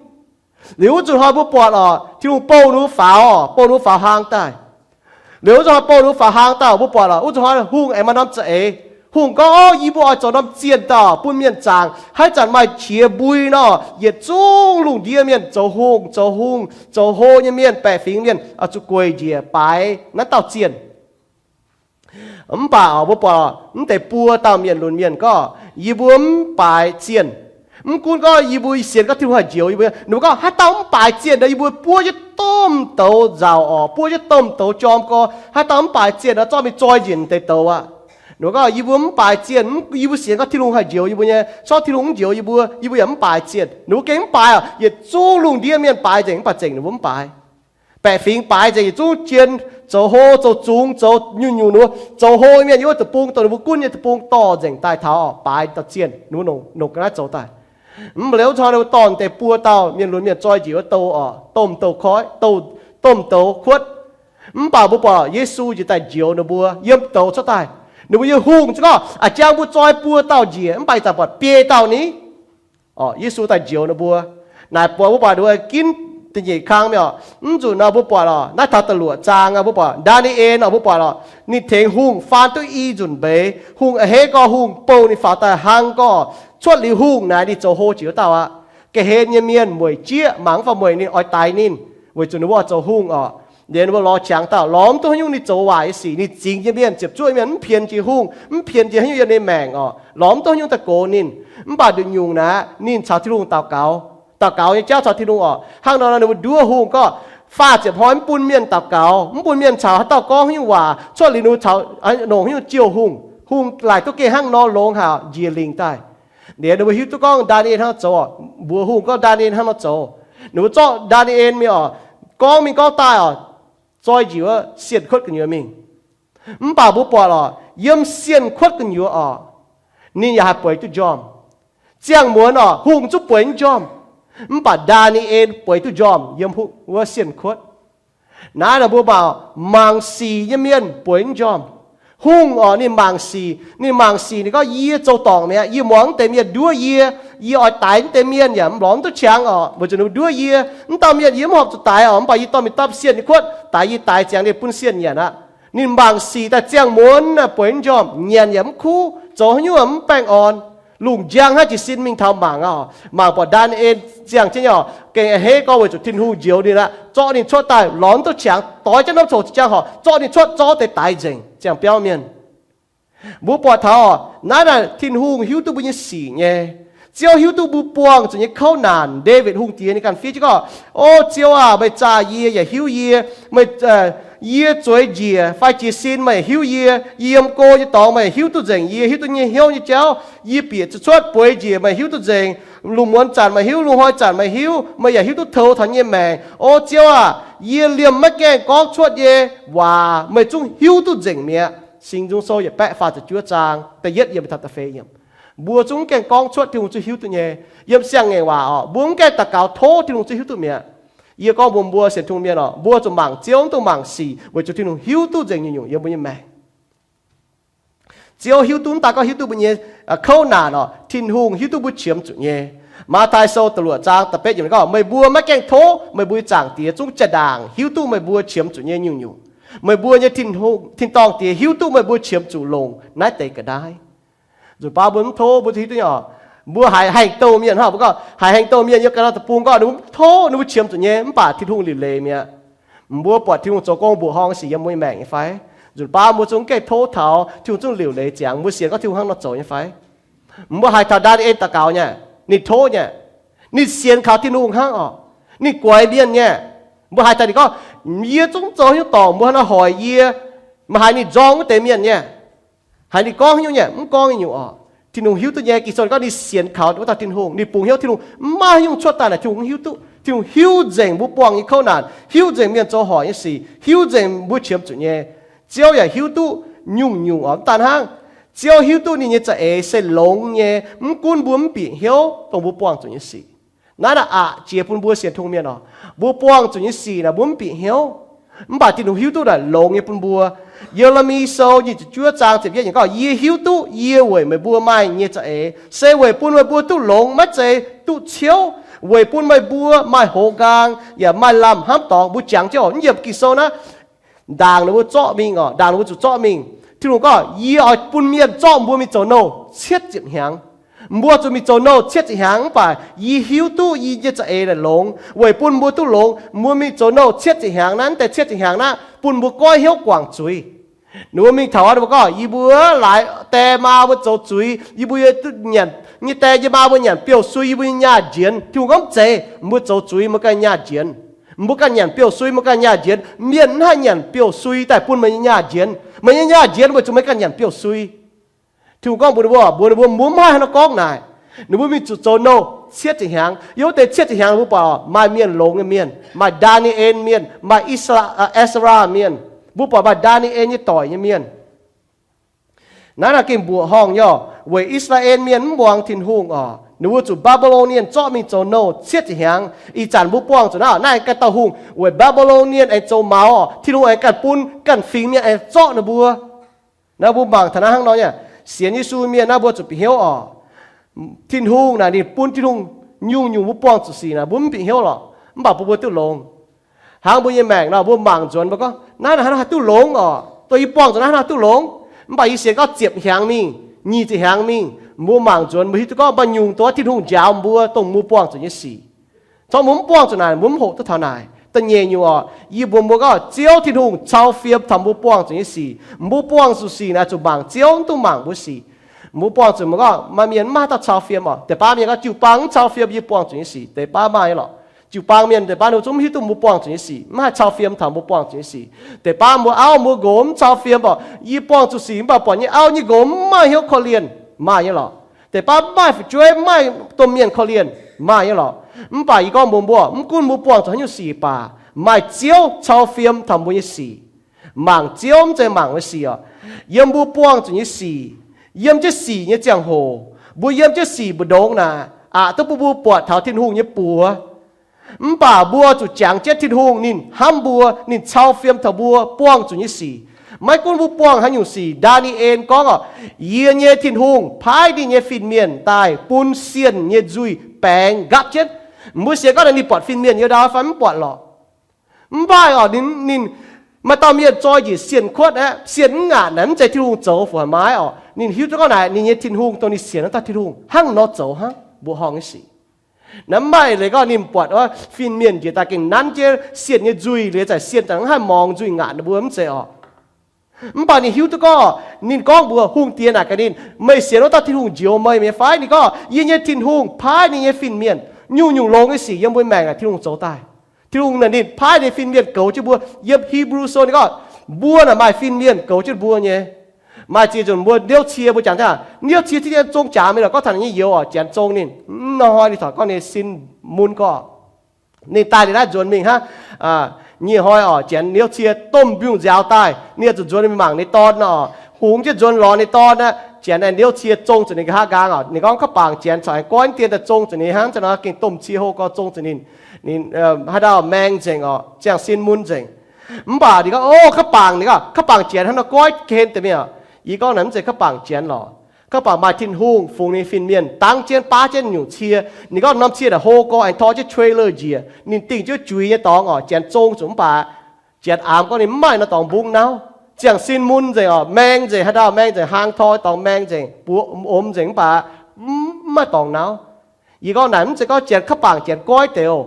Liuz wuov zuqc hnoi mbuo buatc oc, Tin-Hungh bouh ninh mbuo faaux oc, bouh ninh mbuo faaux hlang daaih. Liuz wuov zuqc hnoi bouh ninh mbuo faaux hlang daaih, mbuo buatc oc, wuov zuqc hnoi hungh aengx maaih norm za'eix. Hungh gorngv, Orv, yie mbuo oix zoux norm zienh dauh bun mienh zaangc. Haaix zanc maaih qiex mbui nor, yietc zungv lungh ndiev mienh zoux hungh, zoux hungh, zoux hlo nyei mienh, baeqc fingx mienh oix zuqc gueic njiec baaix naaiv dauh zienh. Mv baac mbuo buatc mv deix buo dauh mienh lunx mienh gorngv, Yie mbuo mv baaix zienh. Mv gunv gorngv yie mbuo sienx gorngv Tin-Hungh haih njoux yie mbuo, ninh mbuo gorngv, Haaix dauh mv baaix zienh nor, yie mbuo buov jienv domh douz nzauc oc, buov jienv domh douz jorm gorx. Haaix dauh mv baaix zienh nor, zorqv mingh zoi njiec deix douz aqv. Ninh mbuo gorngv, yie mbuo mv baaix zienh, yie mbuo sienx gorngv Tin-Hungh haih njoux yie mbuo nyei, corc Tin-Hungh mv njoux yie mbuo, yie mbuo yaac mv baaix zienh. Ninh mbuo gengh mv baaix oc. Yietc zungv lungh ndiev mienh baaix nzengc, mv baac zengc ninh mbuo mv baaix. Baeqc fingx baaix nzengc, yietc zungv jien, zoux hlo, zoux zungx, zoux nyungc-nyungc, ninh mbuo zoux hlo mienh yiem wuov deic-bung, dongh ninh mbuo gunv nyei deic-bung dorh nzengc daaih taux oc, baaix dauh zienh, ninh mbuo nongc, nongc ga'naaiv zoux daaih. Mv baac liuz wuov zanc ninh mbuo dorh deix buo dauh mienh lunx mienh zoi njiec wuov douz oc, domh douz koiv, domh douz kuotv. Mv baac mbuo buatc Yesu njiec daaih njoux ninh mbuo yiem douz cuotv daaih. Ninh mbuo nyei hungh zungv gorngv, a'jang mbuo zoi buo dauh njiec, mv baac ih zanc buatc biei dauh ni. Yesu daaih njoux ninh mbuo. Naaic buatc mbuo buatc ninh mbuo ginv da'nyeic kang mienh oc. Mv nzunc nor mbuo buatc oc, naaiv taux da'luoqc zaang mbuo buatc Ndaa^ni^en oc, mbuo buatc oc, ninh tengx hungh faan duqv i nzunc mbeix. Hungh a'hneiv gorx, hungh bouh ninh faaux daaih hlang gorx, cuotv liuz hungh naaic ninh zoux hlo jiex wuov dauh aqv. Ga'hlen nyei mienh mueic jieqv, mangc mv fai mueic ninh, oix daix ninh, weic zuqc ninh mbuo oix zoux hungh oc. Liuz ninh mbuo lorz qangx dauh, lorz mv duqv haaix nyungc, ninh zoux waaic nyei sic, ninh zingx nyei mienh ziepc zuoqv mienh mv pienx jiex hungh, mv pienx jiex haaix nyungc yiem ninh maengc oc, lorz mv duqv haaix nyungc daaih gox ninh. Mv baac nduqc nyungc naaic ninh caux Tin-Hungh daux gaux, daux gaux nyei jauv caux Tin-Hungh oc. Hnangv nor ninh mbuo nduov hungh gorngv, faah ziepc hnoi mv bun mienh daux gaux, mv bun mienh caux haaix dauh gorngv haaix nyungc waac, cuotv liuz ninh mbuo caux, nongc haaix nyungc jouh hungh. Hungh laaic duqv gengh hnangv nor longx haic, njiec lingc daaih. Liuz ninh mbuo hiuv duqv gorngv Ndaa^ni^en hnangv nor zoux oc. Mbuox hungh gorngv Ndaa^ni^en hnangv nor zoux. Ninh mbuo zorqv Ndaa^ni^en mingh oc, gorngv mingh gorngv daaih oc, zoi njiec wuov sienh kuotv gu'nyuoz mingh. Mv baac mbuo buatc oc, yiem sienh kuotv gu'nyuoz oc, ninh yaac haih bueix duqv njormh. Ziangh muonz oc, hungh zungv bueix mv njormh, mv baac Ndaa^ni^en bueix duqv njormh yiem wuov sienh kuotv. Naaiv nor mbuo mangc, mangc sic nyei mienh bueix mv njormh. Hungh oc, ninh mangc sic, ninh mangc sic, ninh gorngv, yie zoux dorngc mi'aqv. Yie muangx mv deix mienh nduov yie, yie oix daix mv deix mienh yaac mv lorz mv duqv qangx oc, weic zuqc ninh mbuo nduov yie. Mv dauh mienh yie mv horpc zuqc daix oc, mv baac yie dorh mingh dapv sienh nyei kuotv, daix yie daix ziangx ninh bun sienh nyanc aqv. Ninh mangc sic daaih ziangh muonz bueix mv njormh, nyanc yaac mv kuv, zoux haaix nyungc mv baengh orn. Lungh njang hnangv jiez sin mingh taux mangc oc, mangc buatc Ndaa^ni^en ziangh jienv nyei oc, gengh a'hneiv gorx weic zuqc Tin-Hungh njoux ninh aqv, zorqv ninh cuotv daaih lorz mv duqv qangx, doix jienv norm coc ziqc jaang horc, zorqv ninh cuotv, zorqv deix daix nzengc, ziangh biauv mienh. Mbuo buatc taux oc, naaiv naaic Tin-Hungh hiuv duqv mbuo nyei sic nyei. Ziouv hiuv duqv mbuo buangh zuqc nyei kouv naanc. Ndaawitv Hungh Diex ninh ganh fiev jienv gorngv, O Ziouv aah! Meih zaah yie yaac hiuv yie. Meih, yie zueiz njiec fai jiez sin meih yaac hiuv yie. Yie yiem go nyei dorngx meih hiuv duqv nzengc yie, hiuv duqv nyei hnyouv nyei jauv. Yie bieqc zuqc cuotv bueix njiec meih hiuv duqv nzengc. Lungh muonz zanc meih hiuv, lungh hnoi zanc meih hiuv. Meih yaac hiuv duqv tou taux yie nyei maengc. O Ziouv aah! Yie liemh maiv gaengh gorngv cuotv nyei waac meih zungv hiuv duqv nzengc mi'aqv. Singx Nzung Sou yietc baeqv faah ziepc juov zaang da'yietv yiem taux da'feix yiem. Mbuo zungv gaengh gorngv cuotv, Tin-Hungh zungv hiuv duqv nyei. Yiem siang-ngaengc waac oc, mbuo mv gaengh daux gaux tov, Tin-Hungh zungv hiuv duqv mi'aqv. Yie gorngv mbuox mbuo sienx Tin-Hungh mienh oc, mbuo zuqc mangc Ziouv, mv dungx mangc sic, weic zuqc Tin-Hungh hiuv duqv nzengc nyungc-nyungc yiem mbuo nyei maengc. Ziouv hiuv duqv, mv daaih gorngv hiuv duqv mbuo nyei kouv naanc oc, Tin-Hungh hiuv duqv mbuo qiemx zuqc nyei. Matv^taai Sou da'luoqc zaang da'betv yiemc gorngv, Meih mbuo maiv gaengh tov, meih mbuo nyei Zaangc Diex zungv jaa-ndaangc hiuv duqv meih mbuo qiemx zuqc nyei nyungc-nyungc. Meih mbuo nyei Tin-Hungh, tin-dorngh Diex hiuv duqv meih mbuo qiemx zuqc longc naaiv deix ga'naaiv. Nzunc baav mbuo mv tov, mbuo hiuv duqv nyei oc. Mbuo haiz haengh douh mienh hnangv, mbuo gorngv haiz haengh douh mienh yiem ga'naaiv deic-bung gorngv ninh mbuo mv tov, ninh mbuo qiemx zuqc nyei, mv baac Tin-Hungh liuc leiz mi'aqv. Mbuo buatc Tin-Hungh zoux gong mbuoqc horngh sic yiem mbuo nyei maengc nyei fai? Nzunc baav mbuo zungv gaengh tov taux Tin-Hungh zungv liuc leiz ziangx, mbuo sienx gorngv Tin-Hungh hnangv nor zoux nyei fai? Mbuo haiz taux Ndaa^ni^en daux gaux nyei, ninh tov nyei, ninh sienx kaux Tin-Hungh hnangv oc. Ninh guaix mienh nyei. Mbuo haiz taux ninh gorngv, Yie zungv zoux haaix nyungc dorngc, mbuo hnangv nor hoic yie. Meih haiz ninh nzorng wuov deix mienh nyei, haiz ninh gorngv haaix nyungc nyei, mv gorngv nyei nyungc oc. Tin-Hungh hiuv duqv nyei. Ging-Sou gorngv ninh sienx kaux wuov dauh Tin-Hungh, ninh bungx hnyouv Tin-Hungh, mv maaih haaix nyungc cuotv daaih naaic Tin-Hungh mv hiuv duqv. Tin-Hungh hiuv nzengc mbuo buangh nyei kouv naanc, hiuv nzengc mienh zoux hoic nyei sic, hiuv nzengc mbuo qiemx zuqc nyei. Ziouv yaac hiuv duqv nyungc-nyungc oc. Mv daan hnangv, Ziouv hiuv duqv ninh nyei za'eix se longx nyei, mv gunv mbuo mv bieqc hnyouv dongh mbuo buangh zuqc nyei sic. Naaiv naaic aqc jiex bun mbuo sienx Tin-Hungh mienh oc. Mbuo buangh zuqc nyei sic naaic mbuo mv bieqc hnyouv, mv baac Tin-Hungh hiuv duqv naaic longx nyei bun mbuo. Ye^le^mi Sou nyic ziepc juov zaang ziepc yietv yiemc gorngv, Yie hiuv duqv yie weic meih mbuo maaih nyei za'eix se weic bun meih mbuo duqv longx, maiv zeiz duqv ciouv, weic bun meih mbuo maaih hoz nqaang yaac maaih lamh hnamv dorngx. Mbuo jangx jienv oc, mv yiem Ging-Sou naaiv, ndaangc ninh mbuo zorqv mingh oc, ndaangc ninh mbuo zuqc zorqv mingh. Tin-Hungh gorngv, Yie oix bun mienh zorqv mbuo mingh zoux nouh cietv ziepc hnyangx. Mbuo zuqc mingh zoux nouh cietv ziepc hnyangx, mv baac yie hiuv duqv yie nyei za'eix naaic longx, weic bun mbuo duqv longx. Mbuo mingh zoux nouh cietv ziepc hnyangx naaiv, mv deix cietv ziepc hnyangx naaiv bun mbuo goiv hnyouv guangc zuiz. Ninh mbuo mingh taux, ninh mbuo gorngv, Yie mbuo laaic die maa mbuo zoux zuiz, yie mbuo nyei die nyei maa mbuo nyanc biouv-sui, yie mbuo nyei nyaah njienx. Tin-Hungh gorngv, Mv zeiz. Mbuo zoux zuiz meih ganh nyaah njienx. Mbuo ganh nyanc biouv-sui meih ganh nyaah njienx. Mienh mv haih nyanc biouv-sui daaih bun meih nyei nyaah njienx. Meih nyei nyaah njienx weic zuqc meih ganh nyanc biouv-sui. Tin-Hungh gorngv mbuox ninh mbuo, mbuox ninh mbuo, mbuo mv haih hnangv naaiv gorngv naaic. Ninh mbuo mingh zuqc zoux nouh cietv ziepc hnyangx. Yiem wuov deix cietv ziepc hnyangx mbuo buatc maaih mienh longx nyei mienh, maaih Ndaa^ni^en Mienh, maaih Ezra Mienh. Mbuo buatc maaih Ndaa^ni^en nyei doic nyei mienh. Naaiv naaic gengh mbuoqc horngh nyei oc, weic I^saa^laa^en Mienh mv muangx Tin-Hungh oc, ninh mbuo zuqc Mbaa^mbi^lon^nie zorqv mingh zoux nouh cietv ziepc hnyangx. Ih zanc mbuo buangh zuqc naaiv, naaiv aengx ganh dauh hungh weic Mbaa^mbi^lon^nie aengx zoux maux oc, Tin-Hungh aengx ganh bun ganh fingx mienh aengx zorqv ninh mbuo. Naaiv mbuo mangc taux naaiv hnangv nor nyei, sienx Yesu mienh naaiv mbuo zuqc bieqc hnyouv oc. Tin-Hungh naaic ninh bun Tin-Hungh nyungc-nyungc mbuo buangh zuqc sic naaic mbuo mv bieqc hnyouv lorqc, mv baac mbuo mbuo duqv longx. Hnangv mbuo nyei maengc nor mbuo mangc nzuonx mbuo gorngv naaiv naaic hnangv naaiv haih duqv longx oc, dongh yie buangh zuqc naaiv hnangv naaiv duqv longx. Mv baac yie sienx gorngv ziepc hnyangx mingh, nyic ziepc hnyangx mingh, mbuo mangc nzuonx mbuo hiuv duqv gorngv maaih nyungc dongh Tin-Hungh njaaux mbuo dongh mbuo buangh zuqc nyei sic. Corc mbuo mv buangh zuqc naaic mbuo mv hoqc duqv taux naaic. Da'nyeic nyungc oc, yie mbuox mbuo gorngv Ziouv Tin-Hungh cau fiem taux mbuo buangh zuqc nyei sic. Mbuo buangh zuqc sic naaic zuqc mangc Ziouv, mv dungx mangc mbuo sic. Mbuo buangh zuqc mbuo gorngv maaih mienh mv maaih dauh cau fiem oc. Deix baav mienh gorngv jiu-baang mv cau fiem yie buangh zuqc nyei sic. Deix baav maaih nyei lorqc. Jiu-baang mienh deix baav ninh zungv mv hiuv duqv mbuo buangh zuqc nyei sic, mv haih cau fiem taux mbuo buangh zuqc nyei sic. Deix baav mbuo auv mbuo nqox mv cau fiem oc, yie buangh zuqc sic mv baac buatc nyei auv nyei nqox mv maaih hnyouv korv-lienh, maaih nyei lorqc. Deix baav mv maaih fu'jueiv, mv maaih domh mienh korv-lienh, maaih nyei lorqc. Mv baac yie gorngv mbuox mbuo, mv gunv mbuo buangh zuqc haaix nyungc sic baac, maaih Ziouv cau fiem taux mbuo nyei sic. Mangc Ziouv mv zeiz mangc mbuo sic oc. Yiem mbuo buangh zuqc nyei sic, yiem jienv sic nyei ziangh hoc, mbuo yiem jienv sic mbu'ndongx naaic, aqc duqv bun mbuo buatc taux Tin-Hungh nyei buoz. Mv baac mbuo zuqc jangx jienv Tin-Hungh ninh hnamv mbuo, ninh cau fiem taux mbuo buangh zuqc nyei sic. Maiv gunv mbuo buangh haaix nyungc sic, Ndaa^ni^en gorngv oc, yie nyei Tin-Hungh paaiv ninh nyei fin-mienh daaih bun sienh nyei nzuih baengx nqaapv jienv. Mbuo sienx gorngv naaic ninh buatc fin-mienh nyei ndau fai mv buatc lorqc? Mv baac oc, ninh, ninh, maaih dauh mienh zoi njiec sienh kuotv aqv, sienh mv ngaatc naaic, mv zeiz Tin-Hungh zoux, fungc haic maaiz oc. Ninh hiuv duqv gorngv naaic ninh nyei Tin-Hungh dongh ninh sienx wuov dauh Tin-Hungh hnangv nor zoux hnangv, mbuoqc horngh nyei sic. Naaiv mv maaih leiz gorngv ninh buatc fin-mienh njiec daaih gengh nanv jienv sienh nyei nzuih, liuz za'gengh sienh za'gengh mv haih morngx nzuih ngaatc ninh mbuo, mv zeiz oc. Mv baac ninh hiuv duqv gorngv, ninh gorngv mbuox hungh diex naaic gaax ninh, meih sienx wuov dauh Tin-Hungh njoux meih nyei fai? Ninh gorngv, yie nyei Tin-Hungh paaiv ninh nyei fin-mienh nyungc-nyungc longx nyei sic yiem mbuo maengc naaic Tin-Hungh zoux daaih. Tin-Hungh naaic ninh paaiv ninh fin-mienh goux jienv mbuo. Yiem Hebrew Sou ninh gorngv, mbuo naaic maaih fin-mienh goux jienv mbuo nyei. Maaih ziex nzunc mbuo liouv cie mbuo jangx daaih, liouv cie tin-hien zong jaax mingh lorqc, gorngv taux ninh nyei youz oc, Janx zong ninh. Mv hnoi-hnoi ninh taux gorngv ninh sin mun gorx. Ninh daaih liuz naaiv nzuonx mingh hnangv. Nyic hnoi oc, Janx liouv cie domh mbiungc nziaaux daaih, ninh zuqc nzuonx mingh mangc ninh dorn oc. Hungx jienv nzuonx lorz ninh dorn aqv. Janx aengx liouv cie zong zuqc ninh nqa'haav nqaang oc. Ninh gorngv, ka'bangc Janx corc aengx goiv dien daaih zong zuqc ninh hnangv, za'gengh domh cie hlo gorx zong zuqc ninh. Ninh haaix dauh maeng nzengc oc, ziangh sin mun nzengc. Mv baac ninh gorngv, o, ka'bangc, ninh gorngv, ka'bangc Janx hnangv nor goiv ga'hlen deix mingh oc. Yie gorngv naaic mv zeiz ka'bangc Janx lorqc. Ka'bangc maaih Tin-Hungh fungx ninh fin-mienh dangv jienv baav jienv nyungc cie. Ninh gorngv norm cie naaic hlo gorx aengx tor jienv trailer njiec, ninh dingh jienv juiz nyei dorngx oc. Janx zong zuqc mv baac Janx aamx gorngv ninh mv maaih nor dorngx mbungv nauv. Ziangh sin mun nzengc oc, maeng nzengc, haaix dauh maeng nzengc, hlang tor dorngx maeng nzengc, buoz omx nzengc mv baac mv maaih dorngx nauv. Yie gorngv naaic mv zeiz gorngv Janx ka'bangc Janx goiv deix oc.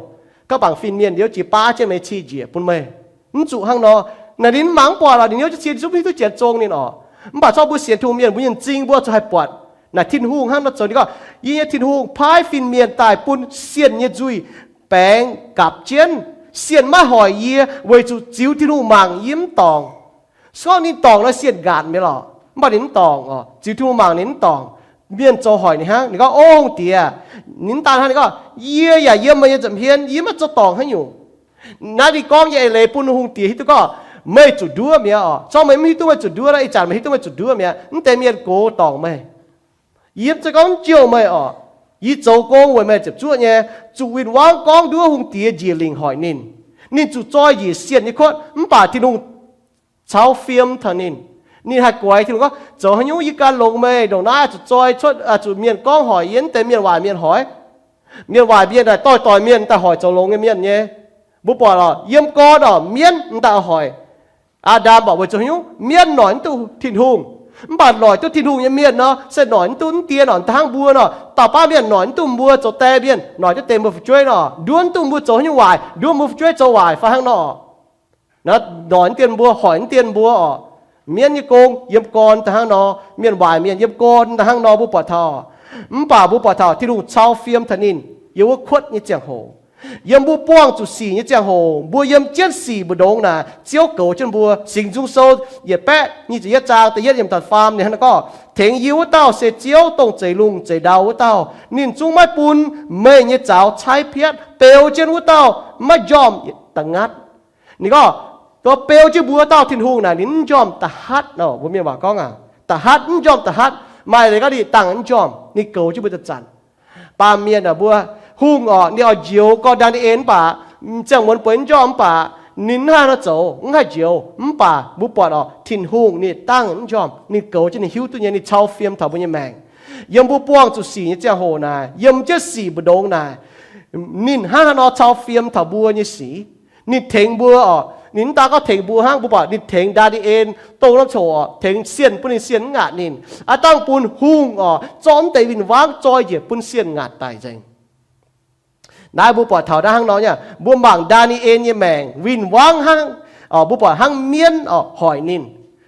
Ka'bangc fin-mienh liouv jiex baav jienv meih cie njiec bun meih. Mv zuqc hnangv nor. Naaic ninh mv mangc mv buatc lorqc, ninh liouv jienv cie ninh zungv mv hiuv duqv Janx zong ninh oc. Mv baac corc mbuo sienx Tin-Hungh mienh mbuo nyei m'zing mbuo zuqc haih buatc naaic Tin-Hungh hnangv nor zoux. Ninh gorngv, yie nyei Tin-Hungh paaiv fin-mienh daaih bun sienh nyei nzuih baengx nqaapc jienv. Sienh maiv hoic yie weic zuqc ziux Tin-Hungh mangc yie mv dorngc. Se gorngv ninh dorngc nor sienh nqaatc mi'aqv lorqc. Mv baac ninh mv dorngc oc. Ziux Tin-Hungh mangc ninh mv dorngc. Mienh zoux hoic ninh hnangv. Ninh gorngv, o, hungh diex, ninh mv daan hnangv, ninh gorngv, yie yaac yiem meih nyei nza'hmien, yie maiv zoux dorngc haaix nyungc. Naaiv ninh gorngv nyei eix leiz bun hungh diex hiuv duqv gorngv, meih zuqc nduov mi'aqv oc. Corc meih mv hiuv duqv meih zuqc nduov nor, ih zanc meih hiuv duqv meih zuqc nduov mi'aqv. Mv deix mienh gox dorngc meih. Yie mv zeiz gorngv mv jouh meih oc. Yie zoux gong weic meih ziepc zuoqv nyei. Zuqc win-wangv gorngv nduov hungh diex njiec lingc hoic ninh. Ninh zuqc zoi njiec sienh nyei kuotv, mv baac Tin-Hungh caux fiem taux ninh. Ninh haih guaix Tin-Hungh gorngv, zoux haaix nyungc yie gan longx meih, ndongc naaiv zuqc zoi cuotv, zuqc mienh gorngv hoic yie, mv deix mienh waaic mienh hoic. Mienh waaic mienh daaih doix-doix mienh daaih hoic zoux longx nyei mienh nyei. Mbuo buatc oc, yiem gorn oc, mienv daaih hoic Aa^ndam, mv baac weic zuqc haaix nyungc? Mienv noic mv duqv Tin-Hungh. Mv baac noic duqv Tin-Hungh nyei mienh nor, se noic mv duqv mv dien nor, hnangv mbuo nor, dauh baav mienh noic mv duqv mbuo zoux die mienh, noic jienv deix mbuo fu'jueiv nor, nduov mv duqv mbuo zoux haaix nyungc waaic, nduov mbuo fu'jueiv zoux waaic fai hnangv nor. Noic mv dien mbuo, hoic mv dien mbuo oc. Mienv nyei gong yiem gorn daaih hnangv nor, mienh waaic mienh yiem gorn daaih hnangv nor mbuo buatc taux. Mv baac mbuo buatc taux Tin-Hungh cau fiem taux ninh yiem wuov kuotv nyei ziangh hoc. Yiem mbuo buangh zuqc sic nyei ziangh hoc, mbuo yiem jienv sic mbu'ndongx naaic, Ziouv goux jienv mbuo. Singx Nzung Sou yietc baeqv nyic ziepc yietv zaang da'yietv yiemc da'faam ninh hnangv naaiv gorngv, Tengx yie wuov dauh se Ziouv, dongh zeix lungh zeix ndau wuov dauh. Ninh zungv maiv bun meih nyei zaux caaiv piatv. Beu jienv wuov dauh maiv njormh da'ngatv. Ninh gorngv, dongh beu jienv mbuo wuov dauh Tin-Hungh naaic, ninh mv njormh da'hatv nor. Mbuo mienh waac gorngv aqv, da'hatv, mv njormh da'hatv. Maaih leiz gorngv ninh dangh mv njormh, ninh goux jienv mbuo da'zanc. Baamh mienh aah, mbuo hungh orqc, ninh oix njoux gorx Ndaa^ni^en mv baac, ziangh muonz bueix mv njormh mv baac, ninh mv haih nor zoux, mv haih njoux. Mv baac mbuo buatc orqc, Tin-Hungh ninh dangh mv njormh, ninh goux jienv, ninh hiuv duqv nyei, ninh cau fiem taux mbuo nyei maengc. Yiem mbuo buangh zuqc sic nyei ziangh hoc naaic, yiem jienv sic mbu'ndongx naaic, ninh hnangv haaix nor cau fiem taux mbuo nyei sic. Ninh tengx mbuo orqc, ninh mv daan gorngv tengx mbuo hnangv, mbuo buatc ninh tengx Ndaa^ni^en dongh norm coc orqc, tengx sienh, bun ninh sienh mv ngaatc ninh. Aav dangh bun hungh orqc zorqv mv deix win-wangv zoi njiec bun sienh ngaatc daic nzengc. Naaiv mbuo buatc taux naaiv hnangv nor nyei, mbuo mangc Ndaa^ni^en nyei maengc win-wangv hnangv, mbuo buatc hnangv mienv orqc hoic ninh,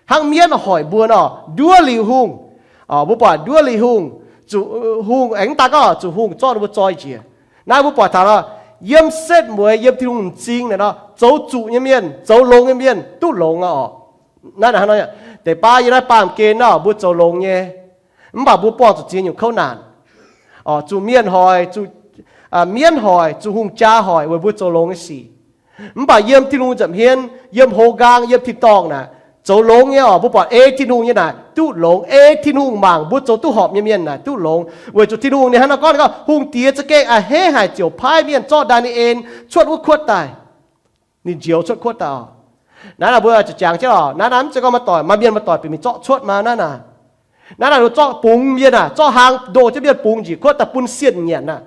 hnangv mienv hoic mbuo nor, nduov liuz hungh. Mbuo buatc nduov liuz hungh, zuqc hungh aengx mv daan gorngv zuqc hungh zorqv ninh mbuo zoi njiec. Naaiv mbuo buatc taux nor, yiem setv mueiz yiem Tin-Hungh m'zing naaic nor, zoux zuqc nyei mienh, zoux longx nyei mienh duqv longx aqv orqc. Naaiv hnangv nor, deix baav yiem naaiv baamh gen nor mbuo zoux longx nyei, mv baac mbuo buangh zuqc ziex nyungc kouv naanc. Zuqc mienh hoic, zuqc mienv hoic, zuqc hungh jaa hoic weic mbuo zoux longx nyei sic. Mv baac yiem Tin-Hungh nza'hmien, yiem hoz nqaang, yiem tin-dorngh naaic, zoux longx nyei orqc, mbuo buatc ei Tin-Hungh nyei naaic duqv longx. Ei Tin-Hungh mangc mbuo zoux duqv horpc nyei mienh naaic duqv longx, weic zuqc Tin-Hungh ninh hnangv nor gorngv, ninh gorngv hungh diex za'gengh a'hneiv haic ziouc paaiv mienh zorqv Ndaa^ni^en cuotv wuov kuotv daaih. Ninh njoux cuotv kuotv daaih orqc. Naaiv naaic mbuo ziouc jangx jienv orqc, naaiv naaiv mv zeiz gorngv maaih doic, maaih mienh maaih doic bieqc mingh zorqv cuotv maa naaiv naaic. Naaiv naaic ninh zorqv bungx mienh aac, zorqv hlaang ndoh jienv mienh bungx njiec kuotv daaih bun sienh nyanc aac.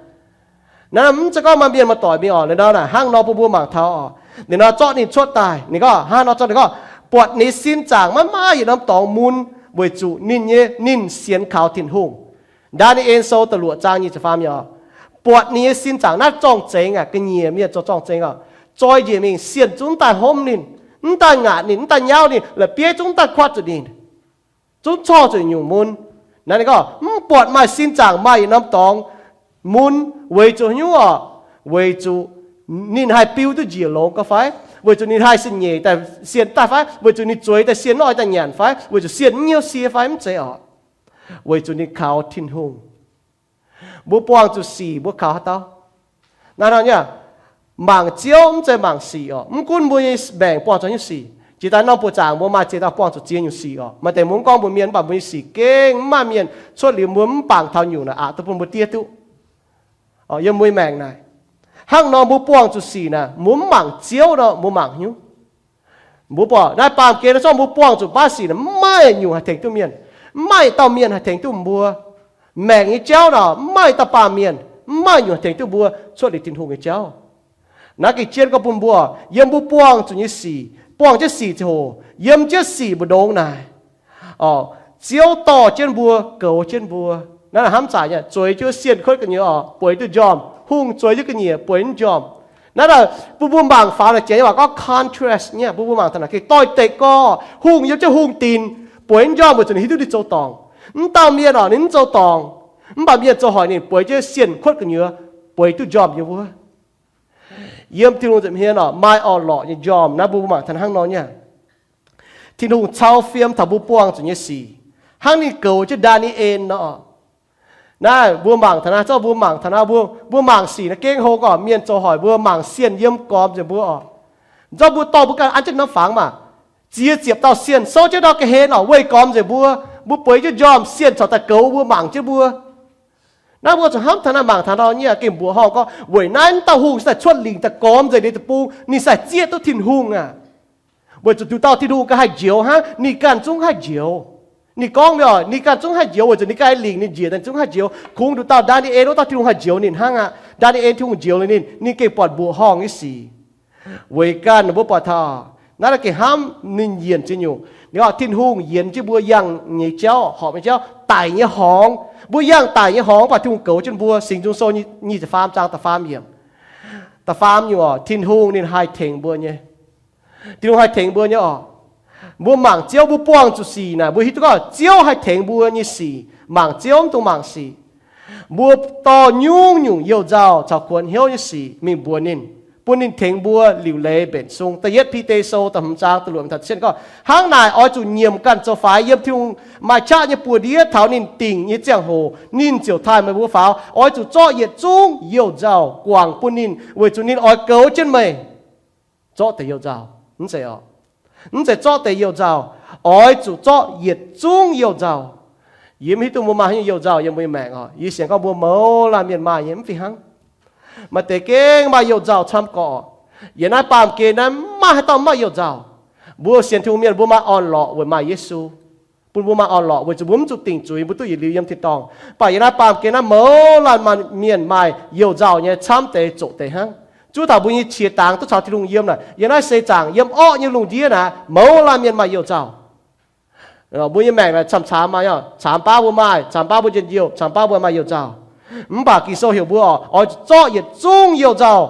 Naaiv mv zeiz gorngv maaih mienh maaih doic mingh orqc. Liuz nor naaic hnangv nor bun mbuo mangc taux orqc, ninh nor zorqv ninh cuotv daaih, ninh gorngv hnangv nor zorqv, ninh gorngv buatc ninh nyei sin zaangc maiv maaih yietc norm dorngx mun, weic zuqc ninh nyei, ninh sienx kaux Tin-Hungh. Ndaa^ni^en Sou da'luoqc zaang nyic ziepc faam yiemc, buatc ninh nyei sin zaangc naaiv zorng-zengx aac, ga'nyiec mienh zoux zorng-zengx orqc, zoi njiec mingh, sienh zungv mv daaih hopv ninh, mv daaih ngaatc ninh, mv daaih nyauv ninh, la'bieiv zungv mv daaih kuatv zuqc ninh, zungv corc zuqc nyungc mun. Naaiv ninh gorngv mv buatc maaih sin zaangc maaih yietc norm dorngx mun, weic zuqc hnyouv orqc, weic zuqc ninh haih biu duqv njiec longx gau fai, weic zuqc ninh haih sienh nyeic daaih sienh daaih fai, weic zuqc ninh zueiz daaih sienh mv oix daaih nyanc fai, weic zuqc sienh mv hnyouv sie fai, mv zeiz orqc. Weic zuqc ninh kaux Tin-Hungh. Mbuo buangh zuqc sic mbuo kaux haaix dauh? Naaiv hnangv nyei, mangc Ziouv mv zeiz mangc sic orqc. Mv gunv mbuo nyei maengc buangh zuqc haaix nyungc sic. Jiex daaih norm buoqc zaangc mbuo maaih ziex dauh buangh zuqc ziex nyungc sic orqc. Maaih deix mbuo mv gorngv mbuox mienh, mv baac mbuo nyei sic gengh mv maaih mienh cuotv liuz mbuo mv bangc taux nyungc naaic aqc duqv bun mbuo diev duqv. Yiem mbuo nyei maengc naaic, hnangv nor mbuo buangh zuqc sic naaic, mbuo mv mangc Ziouv nor mbuo mangc haaix nyungc? Mbuo buatc naaiv baamh gen naaiv zorqv mbuo buangh zuqc baav sic naaic, mv maaih nyungc haih tengx duqv mienh. Mv maaih dauh mienh haih tengx duqv mbuo. Maengc nyei jauv nor, mv maaih dauh baamh mienh, mv maaih nyungc haih tengx duqv mbuo cuotv liuz Tin-Hungh nyei jauv. Naaiv gengh jienv gorngv bun mbuo, yiem mbuo buangh zuqc nyei sic, buangh jienv sic ziangh hoc, yiem jienv sic mbu'ndongx naaic, Ziouv dorh jienv mbuo, goux jienv mbuo. Naaiv hnamv zaqc nyei, zueiz jienv sienh kuotv gu'nyuoz orqc, bueix duqv njormh. Hungh zueiz jienv ga'nyiec, bueix duqv njormh. Naaiv bun mbuo mangc faaux naaic, jiex nyei waac gorngv contrast nyei, bun mbuo mangc taux naaic gengh doix-dekc gorx. Hungh yiem jienv hungh dinc, bueix duqv njormh weic zuqc ninh hiuv duqv ninh zoux dorngc. Mv dauh mienh orqc, ninh mv zoux dorngc, mv baac mienh zoux hoic ninh, bueix jienv sienh kuotv gu'nyuoz, bueix duqv njormh nyei wuov. Yiem Tin-Hungh nza'hmien orqc, maaih orn-lorqc nyei njormh. Naaiv mbuo mangc taux hnangv nor nyei. Tin-Hungh cau fiem taux mbuo buangh zuqc nyei sic, hnangv ninh goux jienv Ndaa^ni^en nor. Naaiv mbuo mangc taux naaiv, zorqv mbuo mangc taux naaiv, mbuo, mbuo mangc sic naaiv gengh hlo gorqv, mienh zoux hoic mbuo, mangc sienh yiem gormx nzengc mbuo orqc. Zorqv mbuo dorh mbuo ganh an jienv norm fangx maah, ziex ziepc dauh sienh souv jienv ndau ga'hlen orqc, weih gormx nzengc mbuo. Mbuo bueix jienv njormh, sienh corc daaih goux mbuo, mangc jienv mbuo. Naaiv mbuo zuqc hnamv taux naaiv, mangc taux nor nyei, gengh mbuoqc horngh gorngv, weic naaiv dauh hungh se daaih cuotv lingc daaih gormx nzengc ninh deic-bung, ninh se daaih zieqv duqv Tin-Hungh aac. Weic zuqc nduqc dauh Tin-Hungh ganh haih njoux hnangv, ninh ganh zungv haih njoux. Ninh gorngv mingh orqc, ninh ganh zungv haih njoux, weic zuqc ninh ganh lingc ninh njiec, ninh zungv haih njoux. Kungx nduqc dauh Ndaa^ni^en wuov dauh Tin-Hungh haih njoux ninh hnangv aqv. Ndaa^ni^en Tin-Hungh njoux liuz ninh, ninh gengh buatc mbuoqc horngh nyei sic. Weic ganh mbuo buatc taux naaiv, naaiv gengh hnamv ninh yienc ziex nyungc. Ninh gorngv Tin-Hungh yienz jienv mbuo yangh nyei jauv, horpc nyei jauv, daic nyei horngz. Mbuo yangh daic nyei horngz, mv baac Tin-Hungh goux jienv mbuo. Singx Nzung Sou nyic ziepc faam zaang da'faam yiemc. Da'faam nyungc orqc, Tin-Hungh ninh haih tengx mbuo nyei. Tin-Hungh haih tengx mbuo nyei orqc. Mbuo mangc Ziouv, mbuo buangh zuqc sic naaic, mbuo hiuv duqv gorngv Ziouv haih tengx mbuo nyei sic. Mangc Ziouv mv dungx mangc sic. Mbuo dorh nyungc-nyungc you-nzauh caux kuonx hnyouv nyei sic mingh mbuox ninh. bun ninh tengx mbuo liuc leiz mbenc sung. Da'yietv Bide Sou da'hmz zaang da'luoqc taux da'cietv gorngv, hnangv naaic oix zuqc nyiemc ganh zoux faix yiem Tin-Hungh maaih qaqv nyei buoz-ndiev taux ninh dingc nyei ziangh hoc ninh ziouc taaih meih mbuo faaux. Oix zuqc zorqv yietc zungv youh nzauh guangc bun ninh weic zuqc ninh oix goux jienv meih. Zorqv deix youh nzauh, mv zeiz, mv zeiz zorqv deix youh nzauh, oix zuqc zorqv yietc zungv youh nzauh. Yie mv hiuv duqv mbuo maaih haaix nyungc youh nzauh yiem mbuo nyei maengc oc. Yie sienx gorngv mbuo mouz laanh mienh maaih nyei mv fih hnangv. Maaih deix gengh maaih youh nzauh camv gorqv. Yiem naaiv baamh gen naaiv maiv maaih haaix dauh mv maaih youh nzauh. Mbuo sienx Tin-Hungh mienh mbuo maaih orn-lorqc weic maaih Yesu. Bun mbuo maaih orn-lorqc weic zuqc mbuo mv zuqc dingc zuiz, mbuo duqv yietc liuz yiem tin-dorngh. Mv baac yiem naaiv baamh gen naaiv mouz laanh mienh maaih youh nzauh nyei camv deix zoqc deix hnangv. Zuov taux mbuo nyei qiex dangx duqv caux Tin-Hungh yiem naaic, yiem naaiv seix zaangc yiem orqv nyei lungh ndiev naaic mouz laanh mienh maaih youh nzauh. Mbuo nyei maengc naaic camv-camv maaih, camv-camv baav mbuo maaih, camv-camv baav mbuo njien-youh, camv-camv baav mbuo maaih youh nzauh. Mv baac Ging-Sou heuc mbuo oix zuqc zorqv yietc zungv youh nzauh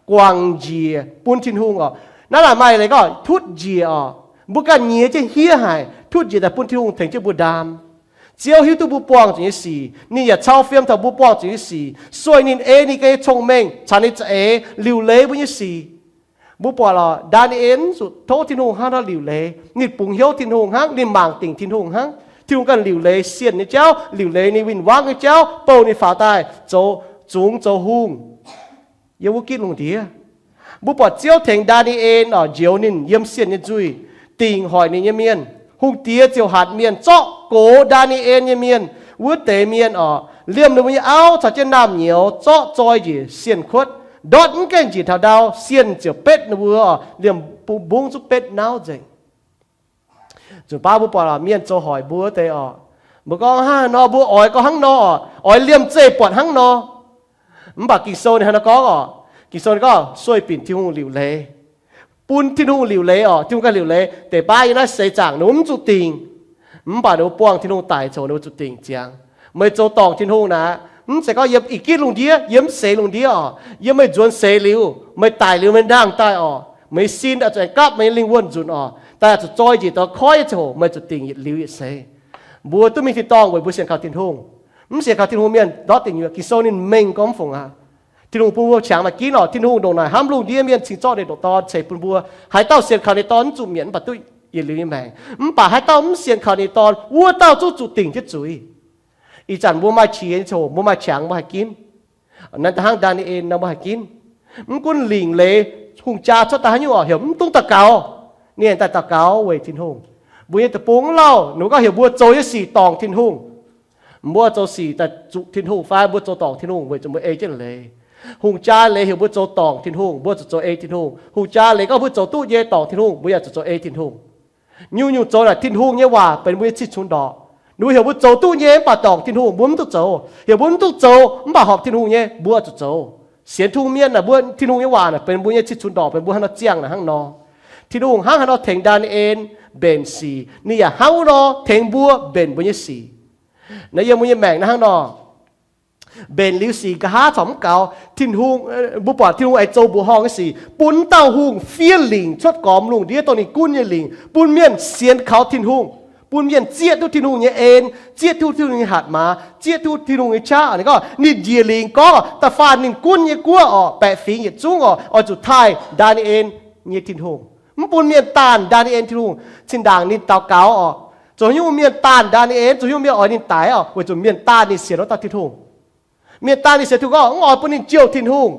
guangc njiec bun Tin-Hungh oc. Naaiv naaic maaih leiz gorngv tutv njiec oc. Mbuo ganh nyiex jienv hiev haic, tutv njiec daaih bun Tin-Hungh tengx jienv mbuo ndaam. Ziouv hiuv duqv mbuo buangh zuqc nyei sic, ninh yaac cau fiem taux mbuo buangh zuqc nyei sic, sueih ninh ei ninh ganh nyei cong-mengh caux ninh za'eix liuc leiz mbuo nyei sic. Mbuo buatc lorqc, Ndaa^ni^en zuqc tov Tin-Hungh hnangv nor liuc leiz. Ninh bungx hnyouv Tin-Hungh hnangv, ninh mangc dingc Tin-Hungh hnangv. Tin-Hungh ganh liuc leiz sienh nyei jauv, liuc leiz ninh win-wangv nyei jauv, bouh ninh faaux daaih zoux zungx zoux hungh yiem wuov gitv lungh ndiev. Mbuo buatc Ziouv tengx Ndaa^ni^en oc njoux ninh yiem sienh nyei nzuih, dingc hoic ninh nyei mienh. Hungh diex ziouc hatc mienh zorqv gox Ndaa^ni^en nyei mienh. Wuov deix mienh oc, liemh ninh mbuo nyei auv caux jienv naamh nyouz zorqv zoi njiec sienh kuotv, ndortv mv gaengh njiec taux ndau, sienh ziouc betv ninh mbuo oc, liemh mbungv zuqc betv nauv nzengc. Nzunc baav mbuo buatc mienh zoux hoic mbuo wuov deix oc, mbuo gorngv, Hnangv nor mbuo oix gorngv hnangv nor oc, oix liemh zeih buatc hnangv nor. Mv baac Ging-Sou ninh hnangv nor gorngv oc, Ging-Sou ninh gorngv sueih binc Tin-Hungh liuc leiz. Bun Tin-Hungh liuc leiz oc. Tin-Hungh ganh liuc leiz. Deix baav yiem naaiv seix zaangc ninh mbuo mv zuqc dingc, mv baac ninh mbuo buangh Tin-Hungh daic coc ninh mbuo zuqc dingc ziangx. Meih zoux dorngc Tin-Hungh naaic, mv zeiz gorngv yiem ih gitv lungh ndiev, yiem mv seix lungh ndiev oc, yiem meih nzuonx seix liuz, meih daic liuz meih nangh daaih oc, meih nyei sin oix zuqc aengx gapv meih nyei lingh wuonh nzunc oc, daaih oix zuqc zoi njiec dongh koiv nyei ziangh hoc meih zuqc dingc yietc liuz yietc seix. Mbuo duqv mingh tin-dorngh weic mbuo sienx kaux Tin-Hungh. Mv sienx kaux Tin-Hungh mienh ndortv dingc nyuoqc. Ging-Sou ninh mengh gorngv mv fungc aqv. Tin-Hungh bun mbuo qangx maaih ginv oc. Tin-Hungh ndongc naaic hnamv lungh ndiev mienh cingx zorqv ninh nyei Dorn ceix bun mbuo. Haaix dauh sienx kaux ninh nyei Dorn mv zuqc mietc mv baac duqv yietc liuz nyei maengc. Mv baac haaix dauh mv sienx kaux ninh nyei Dorn, wuov dauh zungv zuqc dingc jienv zuiz. Ih zanc mbuo maaih qiex nyei ziangh hoc, mbuo maaih qangx mbuo haih ginv. Naaiv da'hnangv Ndaa^ni^en nor mbuo haih ginv. Mv gunv lingc leiz hungh jaa cuotv daaih haaix nyungc oc, heuc mv dungx daux gaux. Ninh daaih daux gaux weic Tin-Hungh. Mbuo nyei deic-bung mv lauh, ninh mbuo gorngv heuc mbuo zoux nyei sic dorngc Tin-Hungh. Mbuo zoux sic daaih zuqc Tin-Hungh fai mbuo zoux dorngc Tin-Hungh weic zuqc mbuo ei jienv leiz. Hungh jaa leiz heuc mbuo zoux dorngc Tin-Hungh, mbuo zuqc zoux ei Tin-Hungh. Hungh jaa leiz gorngv mbuo zoux duqv nyei dorngc Tin-Hungh, mbuo yaac zuqc zoux ei Tin-Hungh. Nyungc-nyungc zoux naaic Tin-Hungh nyei waac benx mbuo nyei cih cunx ndorqc. Ninh mbuo heuc mbuo zoux duqv nyei mv baac dorngc Tin-Hungh, mbuo mv duqv zoux. Heuc mbuo mv duqv zoux mv baac horpc Tin-Hungh nyei, mbuo zuqc zoux. Sienx Tin-Hungh mienh naaic, mbuo Tin-Hungh nyei waac naaic benx mbuo nyei cih cunx ndorqc, benx mbuo hnangv nor ziangh naaic hnangv nor. Tin-Hungh hnangv haaix nor tengx Ndaa^ni^en mbenc sic, ninh yaac hnangv wuov nor tengx mbuo mbenc mbuo nyei sic. Naaiv yiem mbuo nyei maengc naaiv hnangv nor, mbenc liuz sic nqa'haav corc mv gaux. Tin-Hungh, mbuo buatc Tin-Hungh aengx zoux mbuoqc horngh nyei sic, bun dauh hungh fiev lingc cuotv gormx lungh ndiev dongh ninh gunv nyei lingc, bun mienh sienx kaux Tin-Hungh, bun mienh zieqv duqv Tin-Hungh nyei en, zieqv duqv Tin-Hungh nyei hatc maaz, zieqv duqv Tin-Hungh nyei qaqv. Ninh gorngv ninh njiec lingc gorngv da'faanh ninh gunv nyei guoqv oc, baeqc fingx yietc zungv oc, oix zuqc taaih Ndaa^ni^en nyei Tin-Hungh. Mv bun mienh daanh Ndaa^ni^en Tin-Hungh. Zinh ndaangc ninh daux gaux oc, zoux nyungc mienh daanh Ndaa^ni^en, zoux nyungc mienh oix ninh daix oc, weic zuqc mienh daanh ninh sienx wuov dauh Tin-Hungh. Mienh daanh ninh sienx Tin-Hungh gorngv mv oix bun ninh jouh Tin-Hungh.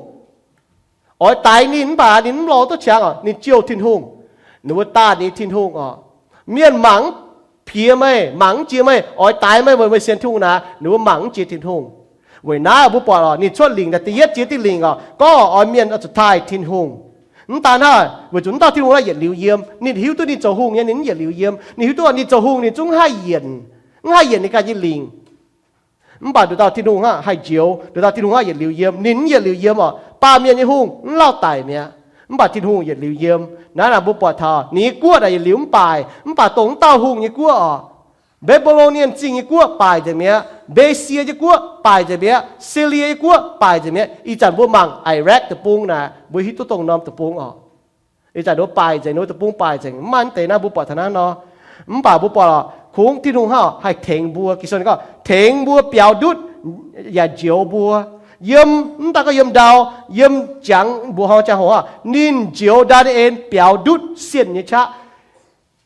Oix daix ninh mv baac ninh mv lorz duqv qangx oc, ninh jouh Tin-Hungh. Ninh mbuo daanh ninh Tin-Hungh oc. Mienh mangc mv piex meih, mangc mv jiex meih, oix daix meih weic meih sienx Tin-Hungh naaic, ninh mbuo mangc mv jiex Tin-Hungh. Weic naaiv mbuo buatc oc, ninh cuotv lingc naaic da'yietv jiex diuh lingc oc, gorngv oix mienh oix zuqc taaih Tin-Hungh. Mv daan hnangv, weic zuqc mv dauh Tin-Hungh naaiv yietc liuz yiem. Ninh hiuv duqv ninh zoux hungh nyei, ninh mv yietc liuz yiem. Ninh hiuv duqv ninh zoux hungh ninh zungv haih yienc, mv haih yienc ninh ganh nyei lingc. Mv baac nduqc dauh Tin-Hungh hnangv haih njoux, nduqc dauh Tin-Hungh hnangv yietc liuz yiem, ninh mv yietc liuz yiem oc. Baamh mienh nyei hungh mv lauh daic mi'aqv, mv baac Tin-Hungh yietc liuz yiem. Naaiv naaic mbuo buatc taux ninh nyei guoqv naaic yietc liuz mv baaix, mv baac dongh mv dauh hungh nyei guoqv oc. Mbe^mbe^lo^nie Zingh nyei guoqv baaix nzengc mi'aqv. Mbei^sie nyei guoqv baaix nzengc mi'aqv. Silie nyei guoqv baaix nzengc mi'aqv. Ih zanc mbuo mangc Iraq deic-bung naaic, mbuo hiuv duqv dongh norm deic-bung oc. Ih zanc ninh mbuo baaix nzengc, ninh mbuo deic-bung baaix nzengc, mv maaih deix naaiv mbuo buatc taux naaiv nor. Mv baac mbuo buatc oc, kungx Tin-Hungh hnangv haih tengx mbuo. Ging-Sou ninh gorngv tengx mbuo biaux ndutv yaac njoux mbuo. yiem, mv daaih gorngv yiem ndau, yiem jangx mbuoqc horngh ziangh hoc aqv, ninh njoux Ndaa^ni^en biaux ndutv sienh nyei qaqv.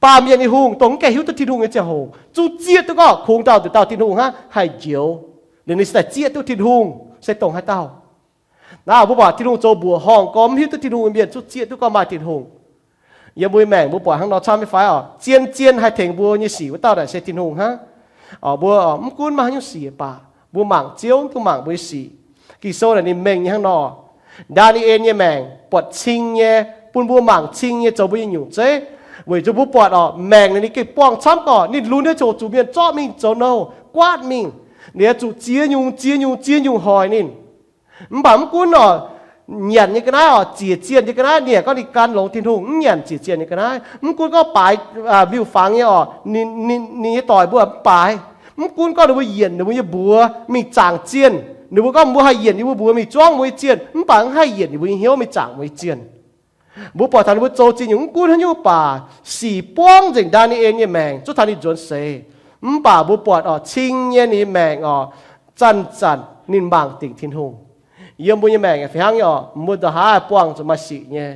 Baamh mienh nyei hungh, dongh mv gaengh hiuv duqv Tin-Hungh nyei ziangh hoc, zungv zieqv duqv gorngv kungx dauh nduqc dauh Tin-Hungh hnangv haih njoux. Liuz ninh se daaih zieqv duqv Tin-Hungh se dongh haaix dauh. Naaiv mbuo buatc Tin-Hungh zoux mbuoqc horngh gorn mv hiuv duqv Tin-Hungh nyei mienh zungv zieqv duqv gorngv maaih Tin-Hungh. Yiem mbuo nyei maengc mbuo buatc hnangv nor camv nyei fai oc? Zien-zien haih tengx mbuo nyei sic wuov dauh naaic se Tin-Hungh hnangv. Mbuo mv gunv maaih haaix nyungc sic baac mbuo mangc Ziouv, Tin-Hungh mangc mbuo nyei sic. Ging-Sou naaic ninh mengh nyei hnangv nor. Ndaa^ni^en nyei maengc buatc cing nyei, bun mbuo mangc cing nyei zoux mbuo nyei nyungc zeiv. Weic zuqc mbuo buatc oc, maengc naaic ninh gengh buangh camv gorqv, ninh lunx nyei ziangh hoc zuqc mienh zorqv mingh zoux nouh, guaatv mingh. Ninh zuqc ziex nyungc ziex nyungc ziex nyungc hoic ninh. Mv baac mv gunv oc, nyanc nyei ga'naaiv oc, ziec zienh nyei ga'naaiv, ninh yaac gorngv ninh gan longx Tin-Hungh, mv nyanc ziec zienh nyei ga'naaiv. Mv gunv gorngv baaix miuc-fangx nyei oc, ninh nyei doic mbuo mv baaix. Mv gunv gorngv ninh mbuo yienc ninh mbuo nyei mbuox mingh zaangc zienh, ninh mbuo gorngv mbuo haih yienc ninh mbuo mbuox mingh zuangv mbuo nyei zienh, mv baac mv haih yienc ninh mbuo nyei hnyouv mingh zaangc mbuo nyei zienh. Mbuo buatc taux ninh mbuo zoux ziex nyungc mv gunv haaix nyungc baac sic buangv nzengc Ndaa^ni^en nyei maengc, zuov taux ninh nzuonx seix. Mv baac mbuo buatc oc, cing nyei ninh nyei maengc oc, zanc-zanc ninh mangc dingc Tin-Hungh. Yiem mbuo nyei maengc fih hnangv nyei oc, mbuo ndongc haaix buangh zuqc maaih sic nyei,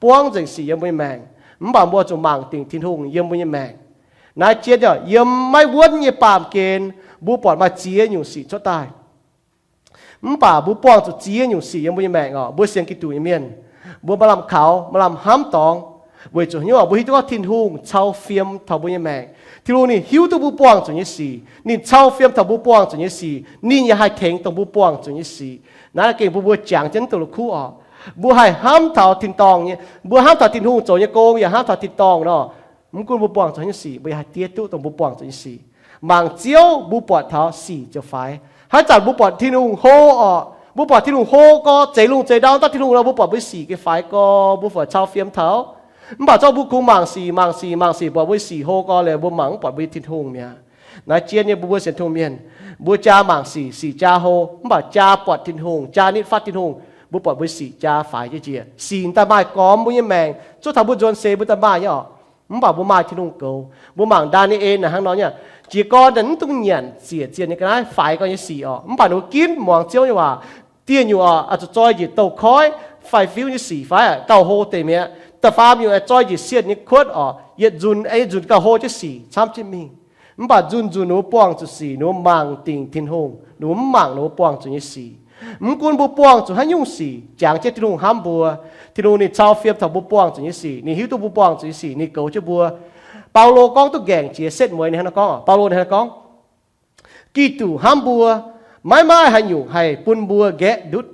buangv nzengc sic yiem mbuo nyei maengc, mv baac mbuo zuqc mangc dingc Tin-Hungh yiem mbuo nyei maengc. Naaiv jienv yiem maiv wuonv nyei baamh gen, mbuo buatc maaih ziex nyungc sic cuotv daaih. Mv baac mbuo buangh zuqc ziex nyungc sic yiem mbuo nyei maengc oc, mbuo sienx Giduc nyei mienh, mbuo maaih lamh kaux, maaih lamh hnamv dorngx. Weic zuqc haaix nyungc oc? Mbuo hiuv duqv gorngv Tin-Hungh cau fiem taux mbuo nyei maengc. Tin-Hungh ninh hiuv duqv mbuo buangh zuqc nyei sic, ninh cau fiem taux mbuo buangh zuqc nyei sic, ninh yaac haih tengx dongh mbuo buangh zuqc nyei sic. Naaiv gengh mbuo mbuo jangx jienv duqv la'kuqv oc. Mbuo haih hnamv taux tin-dorngh nyei, mbuo hnamv taux Tin-Hungh zoux nyei gong yaac hnamv taux tin-dorngh nor, mv gunv mbuo buangh zuqc haaix nyungc sic, mbuo yaac haih diev duqv dongh mbuo buangh zuqc nyei sic. Mangc Ziouv mbuo buatc taux sic ziouc faix. Haaix zanc mbuo buatc Tin-Hungh hlo oc, mbuo buatc Tin-Hungh hlo gorx, zeix lungh zeix ndau daaih Tin-Hungh nor, mbuo buatc mbuo sic gengh faix gorx, mbuo fai cau fiem taux. Mv baac zorqv mbuo kungx mangc sic, mangc sic, mangc sic, buatc mbuo sic hlo gorx liuz, mbuo mangc mv buatc mbuo nyei Tin-Hungh mi'aqv. Naaiv jienv nyei mbuo, mbuo sienx Tin-Hungh mienh, mbuo jaa mangc sic, sic jaa hlo, mv baac jaa buatc Tin-Hungh, jaa nitv fatv Tin-Hungh, mbuo buatc mbuo sic jaa faix jienv njiec. Sic daaih maaih gormx mbuo nyei maengc, zuov taux mbuo nzuonx seix mbuo daaih maaih nyei oc. Mv baac mbuo maaih Tin-Hungh goux. Mbuo mangc Ndaa^ni^en naaic hnangv nor nyei, jiez gorn ninh mv dungx nyanc ziec zienh nyei ga'naaiv, faix gorx nyei sic oc, mv baac ninh mbuo ginv muangx Ziouv nyei waac. Dieh nyungc oc, zuqc zoi njiec douz-koiv fai fiuv nyei sic fai gauh hlo deix mi'aqv. Da'faam nyungc aengx zoi njiec sienh nyei kuotv oc, yietc nzunc aengx yietc nzunc gauh hlo jienv sic camv jienv mingh. Mv baac nzunc nzunc ninh mbuo buangh zuqc sic, ninh mbuo mangc dingc Tin-Hungh, ninh mbuo mv mangc ninh mbuo buangh zuqc nyei sic. Mv gunv mbuo buangh zuqc haaix nyungc sic, jangx jienv Tin-Hungh hnamv mbuo. Tin-Hungh ninh cau fiem taux mbuo buangh zuqc nyei sic, ninh hiuv duqv mbuo buangh zuqc nyei sic, ninh goux jienv mbuo. Baulo gorngv duqv ngaengc jiex setv mueiz ninh hnangv nor gorngv, Baulo ninh hnangv nor gorngv, Giduc hnamv mbuo, maiv maaih haaix nyungc haih bun mbuo nqaeqv ndutv.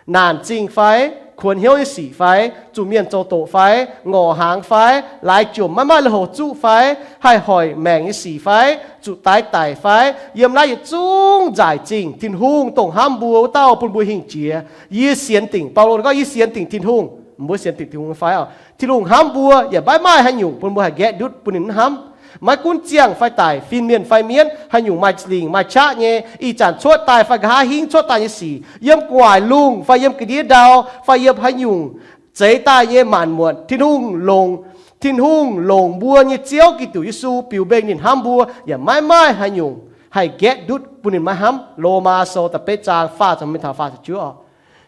Naanc zingh fai, kuonx hnyouv nyei sic fai, zuqc mienh zoux doqc fai, ngorc hnaangx fai, laaix jomc maiv maaih lui-houx zuqv fai, haih hoic maengc nyei sic fai, zuqc daix daic fai, yiem naaiv yietc zungv nzaac zingh Tin-Hungh dongh hnamv mbuo wuov dauh bun mbuo hingh jiex. Yie sienx dingc, Baulo gorngv, yie sienx dingc Tin-Hungh. Mbuo sienx dingc Tin-Hungh fai oc? Tin-Hungh hnamv mbuo yaac maiv maaih haaix nyungc bun mbuo haih nqaeqv ndutv bun ninh mv hnamv. Maiv gunv ziangh fai daic, fin-mienh fai mienv, haaix nyungc maaih lingc maaih qaqv nyei, ih zanc cuotv daaih fai nqa'haav hingv cuotv daaih nyei sic, yiem gu'nguaaic lungh fai yiem ga'ndiev ndau fai yiem haaix nyungc zeix daaih nyei maanc muotc, Tin-Hungh longc, Tin-Hungh longc mbuo nyei Ziouv Giduc Yesu biux mbeng ninh hnamv mbuo yaac maiv maaih haaix nyungc haih nqaeqv ndutv bun ninh maiv hnamv. Lomaa Sou da'betv zaang faah ziepc mingh taux faah ziepc juov oc.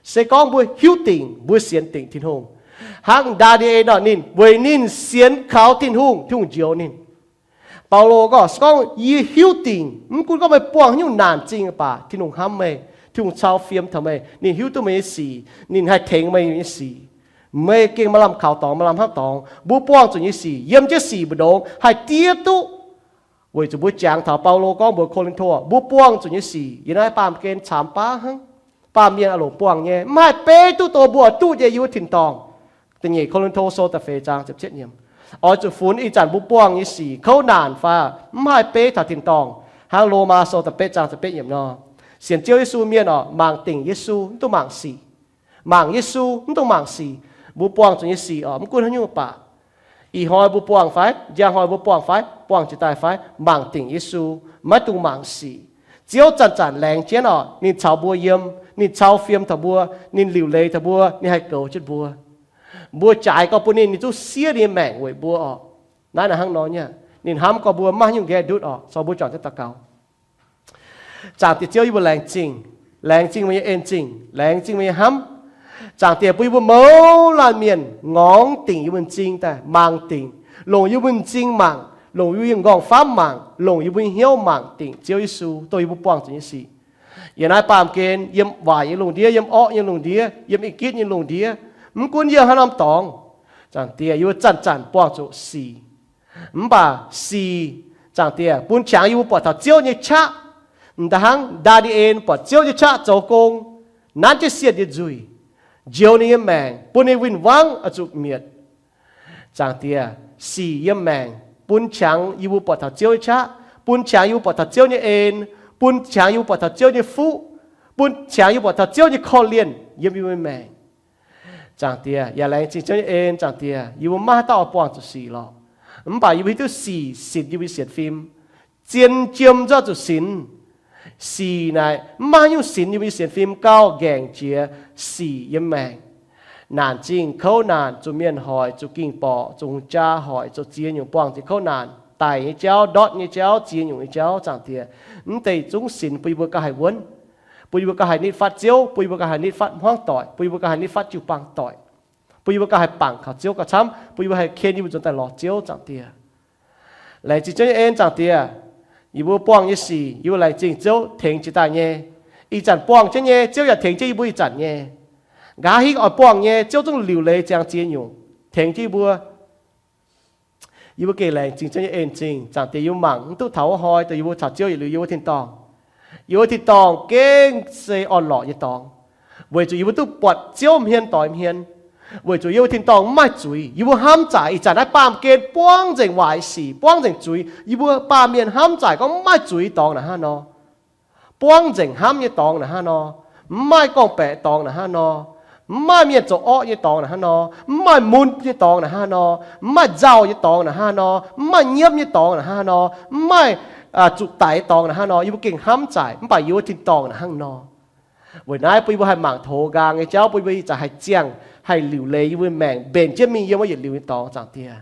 Se gorngv mbuo hiuv dingc, mbuo sienx dingc Tin-Hungh, hnangv Ndaa^ni^en nor, ninh weic ninh sienx kaux Tin-Hungh, Tin-Hungh njoux ninh. Baulo gorngv, se gorngv yie hiuv dingc, mv gunv gorngv meih buangh haaix nyungc naanc zingh baac Tin-Hungh hnamv meih, Tin-Hungh cau fiem taux meih, ninh hiuv duqv meih nyei sic, ninh haih tengx meih nyei sic. Meih gengh maaih lamh kaux dorngx, maaih lamh hnamv dorngx. Mbuo buangh zuqc nyei sic, yiem jienv sic mbu'ndongx haih diev duqv. Weic zuqc mbuo jangx taux Baulo gorngv mbuox Ko^lin^to, mbuo buangh zuqc nyei sic yiem naaiv baamh gen caamx baav hnangv. Baamh mienh oix longc buangh nyei, mv haih beiv duqv dongh mbuo oix duqv nyei yie wuov tin-dorngh. Da'nyeic Ko^lin^to Sou da'feix zaang ziepc cietv yiemc. Oix zuqc funx ih zanc mbuo buangh nyei sic kouv naanc fai mv haih beiv taux tin-dorngh, hnangv Lomaa Sou da'betv zaang ziepc betv yiemc nor. Sienx Ziouv Yesu mienh oc, mangc dingc Yesu, mv dungx mangc sic. Mangc Yesu, mv dungx mangc sic. Mbuo buangh zuqc nyei sic oc, mv gunv haaix nyungc baac, ih hnoi mbuo buangh fai, njang hnoi mbuo buangh fai, buangh jiex daaih fai, mangc dingc Yesu, maiv dungx mangc sic. Ziouv zanc-zanc laengz jienv oc, ninh caux mbuo yiem, ninh cau fiem taux mbuo, ninh liuc leiz taux mbuo, ninh haih goux jienv mbuo. Mbuo jaaix gorx bun ninh, ninh zungv siev ninh nyei maengc weic mbuo oc. Naaiv naaic hnangv nor nyei, ninh hnamv gorx mbuo maiv maaih haaix nyungc nqaeqv ndutv oc. Caux mbuo juangc jienv daux gaux. Zaangc Diex Ziouv, yie mbuo laengz zingh. Laengz zingh meih nyei en-zingh, laengz zingh meih nyei hnamv. Zaangc Diex, bun yie mbuo mouz laanh mienh ngorngv dingc yie mbuo m'zing daaih, mangc dingc, longc yie mbuo m'zing mangc, longc yie mbuo nyei m'nqorngv-famv mangc, longc yie mbuo nyei hnyouv mangc dingc Ziouv Yesu dongh yie mbuo buangh zuqc nyei sic. Yiem naaiv baamh gen, yiem waaic nyei lungh ndiev, yiem orqv nyei lungh ndiev, yiem i gitv nyei lungh ndiev, mv gunv yiem haaix norm dorngx, Zaangc Diex, yie mbuo zanc-zanc buangh zuqc sic. Mv baac sic, Zaangc Diex, bun qangx yie mbuo buatc taux Ziouv nyei qaqv. M'daaih hnangv Ndaa^ni^en buatc Ziouv nyei qaqv zoux gong, nanv jienv sienh nyei nzuih, njoux ninh nyei maengc, bun ninh win-wangv oix zuqc mietc. Zaangc Diex, sic yiem maengc bun qangx yie mbuo buatc taux Ziouv nyei qaqv, bun qangx yie mbuo buatc taux Ziouv nyei en, bun qangx yie mbuo buatc taux Ziouv nyei fuqv, bun qangx yie mbuo buatc taux Ziouv nyei korv-lienh yiem yie mbuo nyei maengc. Zaangc Diex, yaac laengz zingh Ziouv nyei en, Zaangc Diex, yie mbuo maiv haaix dauh oix buangh zuqc sic lorqc. Mv baac yie mbuo hiuv duqv sic sinx yie mbuo nyei sienx fim, zien jiem zuqc zuqc sinx. Sic naaic mv maaih haaix nyungc sinx yie mbuo nyei sienx fim gauh nqaengc jiex sic yiem maengc. Naanc zingh kouv naanc, zuqc mienh hoic, zuqc ging-borqc, zuqc hungh jaa hoic, zuqc ziex nyungc buangh zuqc kouv naanc, daic nyei jauv, ndortv nyei jauv, ziex nyungc nyei jauv, Zaangc Diex, mv deix zungv sinx bun yie mbuo gauh haih wuonv, bun yie mbuo gauh haih nitv fatv Ziouv, bun yie mbuo gauh haih nitv fatv hmuangv doic, bun yie mbuo gauh haih nitv fatv jiu-baang doic, bun yie mbuo gauh haih bangc kaux Ziouv gauh camv, bun yie mbuo haih ken yie mbuo nzuonx daaih lorz Ziouv, Zaangc Diex. Laengz zingh Ziouv nyei en, Zaangc Diex. Yie mbuo buangh nyei sic, yie mbuo laengz zingh Ziouv tengx jiex daaih nyei. Ih zanc buangh jienv nyei, Ziouv yaac tengx jienv yie mbuo ih zanc nyei. Nqa'haav hingv oix buangh nyei, Ziouv zungv liuc leiz ziangx ziex nyungc tengx jienv yie mbuo. Yie mbuo gengh laengz zingh Ziouv nyei en-zingh, Zaangc Diex. Yie mbuo mangc mv duqv taux wuov hnoi dongh yie mbuo caux Ziouv yietc liuz yie mbuo tin-dorngh. Yie mbuo tin-dorngh gengh se orn-lorqc nyei dorngx, weic zuqc yie mbuo duqv buatc Ziouv hmien doix hmien, weic zuqc yie mbuo tin-dorngh mv maaih zuiz. Yie mbuo hnamv zaaic ih zanc naaiv baamh gen buangv nzengc waaic sic, buangv nzengc zuiz. Yie mbuo baamh mienh hnamv zaaic gorngv mv maaih zuiz dorngx naaic hnangv nor, buangv nzengc hnamv nyei dorngx naaic hnangv nor, mv maaih gorngv-baeqc dorngx naaic hnangv nor, mv maaih mienh zoux orqv nyei dorngx naaic hnangv nor, mv maaih mun nyei dorngx naaic hnangv nor, mv maaih nzauh nyei dorngx naaic hnangv nor, mv maaih nyiemv nyei dorngx naaic hnangv nor, mv maaih zuqc daic nyei dorngx naaic hnangv nor, yie mbuo gengh hnamv zaaic. Mv baac yie mbuo tin-dorngh naaic hnangv nor. Weic naaiv bun yie mbuo haih mangc tov nqaang nyei jauv, bun yie mbuo ih zanc haih ziangh, haih liuc leiz yie mbuo maengc mbenc jienv mingh yiem wuov yietc liuz nyei dorngx, Zaangc Diex.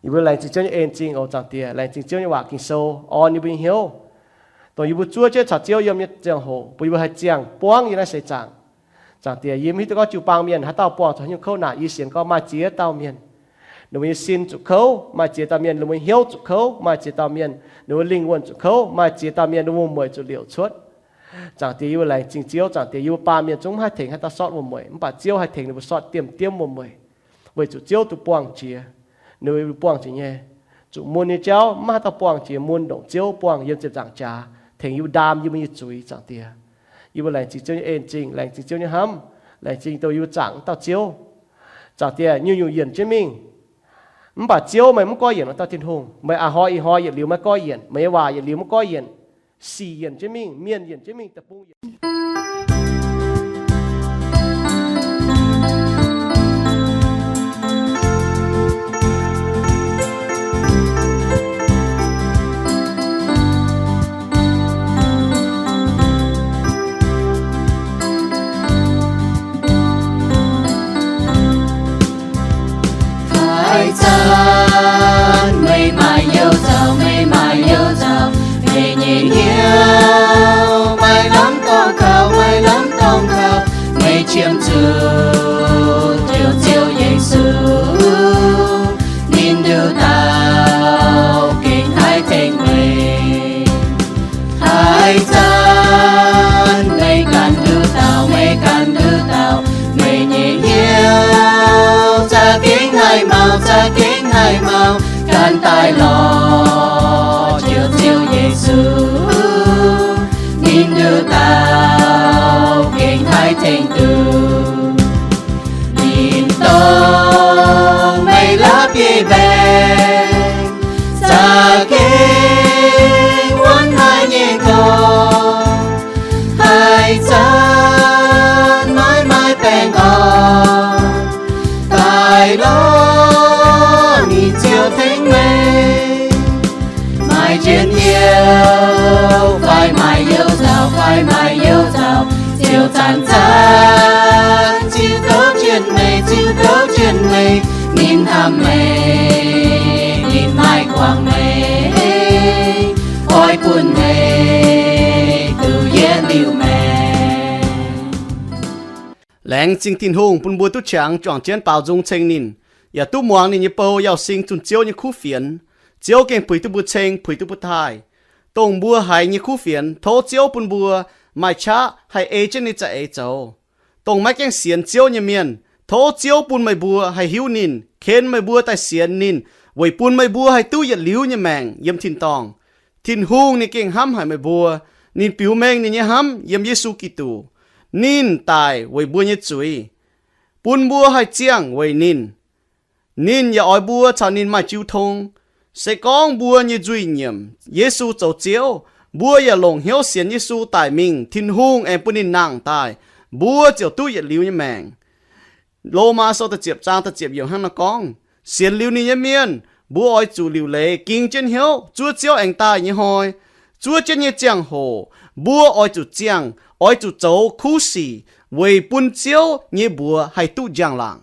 Yie mbuo laengz zingh Ziouv nyei en-zingh oc, Zaangc Diex. Laengz zingh Ziouv nyei waac Ging-Sou orn yie mbuo nyei hnyouv, dongh yie mbuo zuov jienv caux Ziouv yiem nyei ziangh hoc, bun yie mbuo haih ziangh buangv yiem naaiv seix zaangc. Zaangc Diex, yie mv hiuv duqv gorngv jiu-baang mienh haaix dauh buangh zuqc haaix nyungc kouv naanc. Yie sienx gorngv maaih ziex dauh mienh, ninh mbuo nyei sin zuqc kouv, maaih ziex dauh mienh ninh mbuo nyei hnyouv zuqc kouv, maaih ziex dauh mienh ninh mbuo lingh wuonh zuqc kouv, maaih ziex dauh mienh ninh mbuo mueic zuqc liouc cuotv. Zaangc Diex, yie mbuo laengz zingh Ziouv. Zaangc Diex, yie mbuo baamh mienh zungv mv haih tengx haaix dauh sortv wuom-mueic, mv baac Ziouv haih tengx ninh mbuo sortv diemv-diemv wuom-mueic, weic zuqc Ziouv duqv buangh jiex. Ninh mbuo buangh jiex nyei, zuqc mun nyei jauv mv maaih haaix dauh buangh jiex mun ndongc Ziouv buangh yiem ziepc nzaangc jaax, tengx yie mbuo ndaam yie mbuo nyei zuiz, Zaangc Diex. Yie mbuo laengz zingh Ziouv nyei en-zingh, laengz zingh Ziouv nyei hnamv, laengz zingh dongh yie mbuo zaangc wuov dauh Ziouv. Zaangc Diex, nyungc-nyungc yienc jienv mingh. Mv baac Ziouv, meih mv goiv yienc wuov dauh Tin-Hungh. Meih a'hnoi ih hnoi yietc liuz maiv goiv yienc. Meih nyei waac yietc liuz maiv goiv yienc. Sic yienc jienv mingh, mienh yienc jienv mingh, deic-bung yienc Haaix zanc meih maaih you zaux, meih maaih you zaux, meih nyei hnyouv maaih lamh dorngx kaux, maaih lamh dorngx kaux, meih qiemx zuqc Ziouv, Ziouv Yesu, ninh nduqc dauh gengh haih tengx meih. Haaix zanc meih ganh nduqc dauh, meih ganh nduqc dauh, meih nyei hnyouv za'gengh haih maux, za'gengh haih maux, ganh daaih lorz Ziouv, Ziouv Yesu, ninh nduqc dauh gengh haih tengx duqv. Ninh dorh meih la'bieiv mbaengx, za'gengh wuonv haic nyei gorx. Haaix zanc maiv maaih baengh orn, daaih lorz ninh Ziouv tengx meih. Maaih njien-youh fai maaih you zaux, fai maaih you zaux, Ziouv zanc-zanc ziux douv jienv meih, ziux douv jienv meih. Ninh hnamv meih, ninh maiv guangc meih, oix bun meih duqv yietc liuz maengc. Laengz zingh Tin-Hungh bun mbuo duqv qangx juangc jienv baaux nzung ceng ninh, yaac duqv muangx ninh nyei bou Yauz Sing zunh Ziouv nyei kuv fienx. Ziouv gengh puix duqv mbuo ceng, puix duqv mbuo taaih. Dongh mbuo haiz nyei kuv fienx, tov Ziouv bun mbuo maaih qaqv haih ei jienv ninh za'eix zoux. Dongh maiv gaengh sienx Ziouv nyei mienh, tov Ziouv bun meih mbuo haih hiuv ninh, ken meih mbuo daaih sienx ninh, weic bun meih mbuo haih duqv yietc liuz nyei maengc yiem tin-dorngh. Tin-Hungh ninh gengh hnamv haic meih mbuo. Ninh biux mengh ninh nyei hnamv yiem Yesu Giduc. Ninh daic weic mbuo nyei zuiz, bun mbuo haih ziangh weic ninh. Ninh yaac oix mbuo caux ninh maaih jiu tong. Se gorngv mbuo nyei nzuih nyiemc Yesu zoux Ziouv, mbuo yaac longc hnyouv sienx Yesu daic mingh, Tin-Hungh aengx bun ninh nangh daaih, mbuo ziouc duqv yietc liuz nyei maengc. Lomaa Sou da'ziepc zaang da'ziepc yiemc hnangv naaiv gorngv, sienx liuz ninh nyei mienh, mbuo oix zuqc liuc leiz ging jienv hnyouv zuov Ziouv aengx daaih nyei hnoi. Zuov jienv nyei ziangh hoc, mbuo oix zuqc ziangh, oix zuqc zoux kuv sic weic bun Ziouv nyei mbuox haih duqv njang-laangc.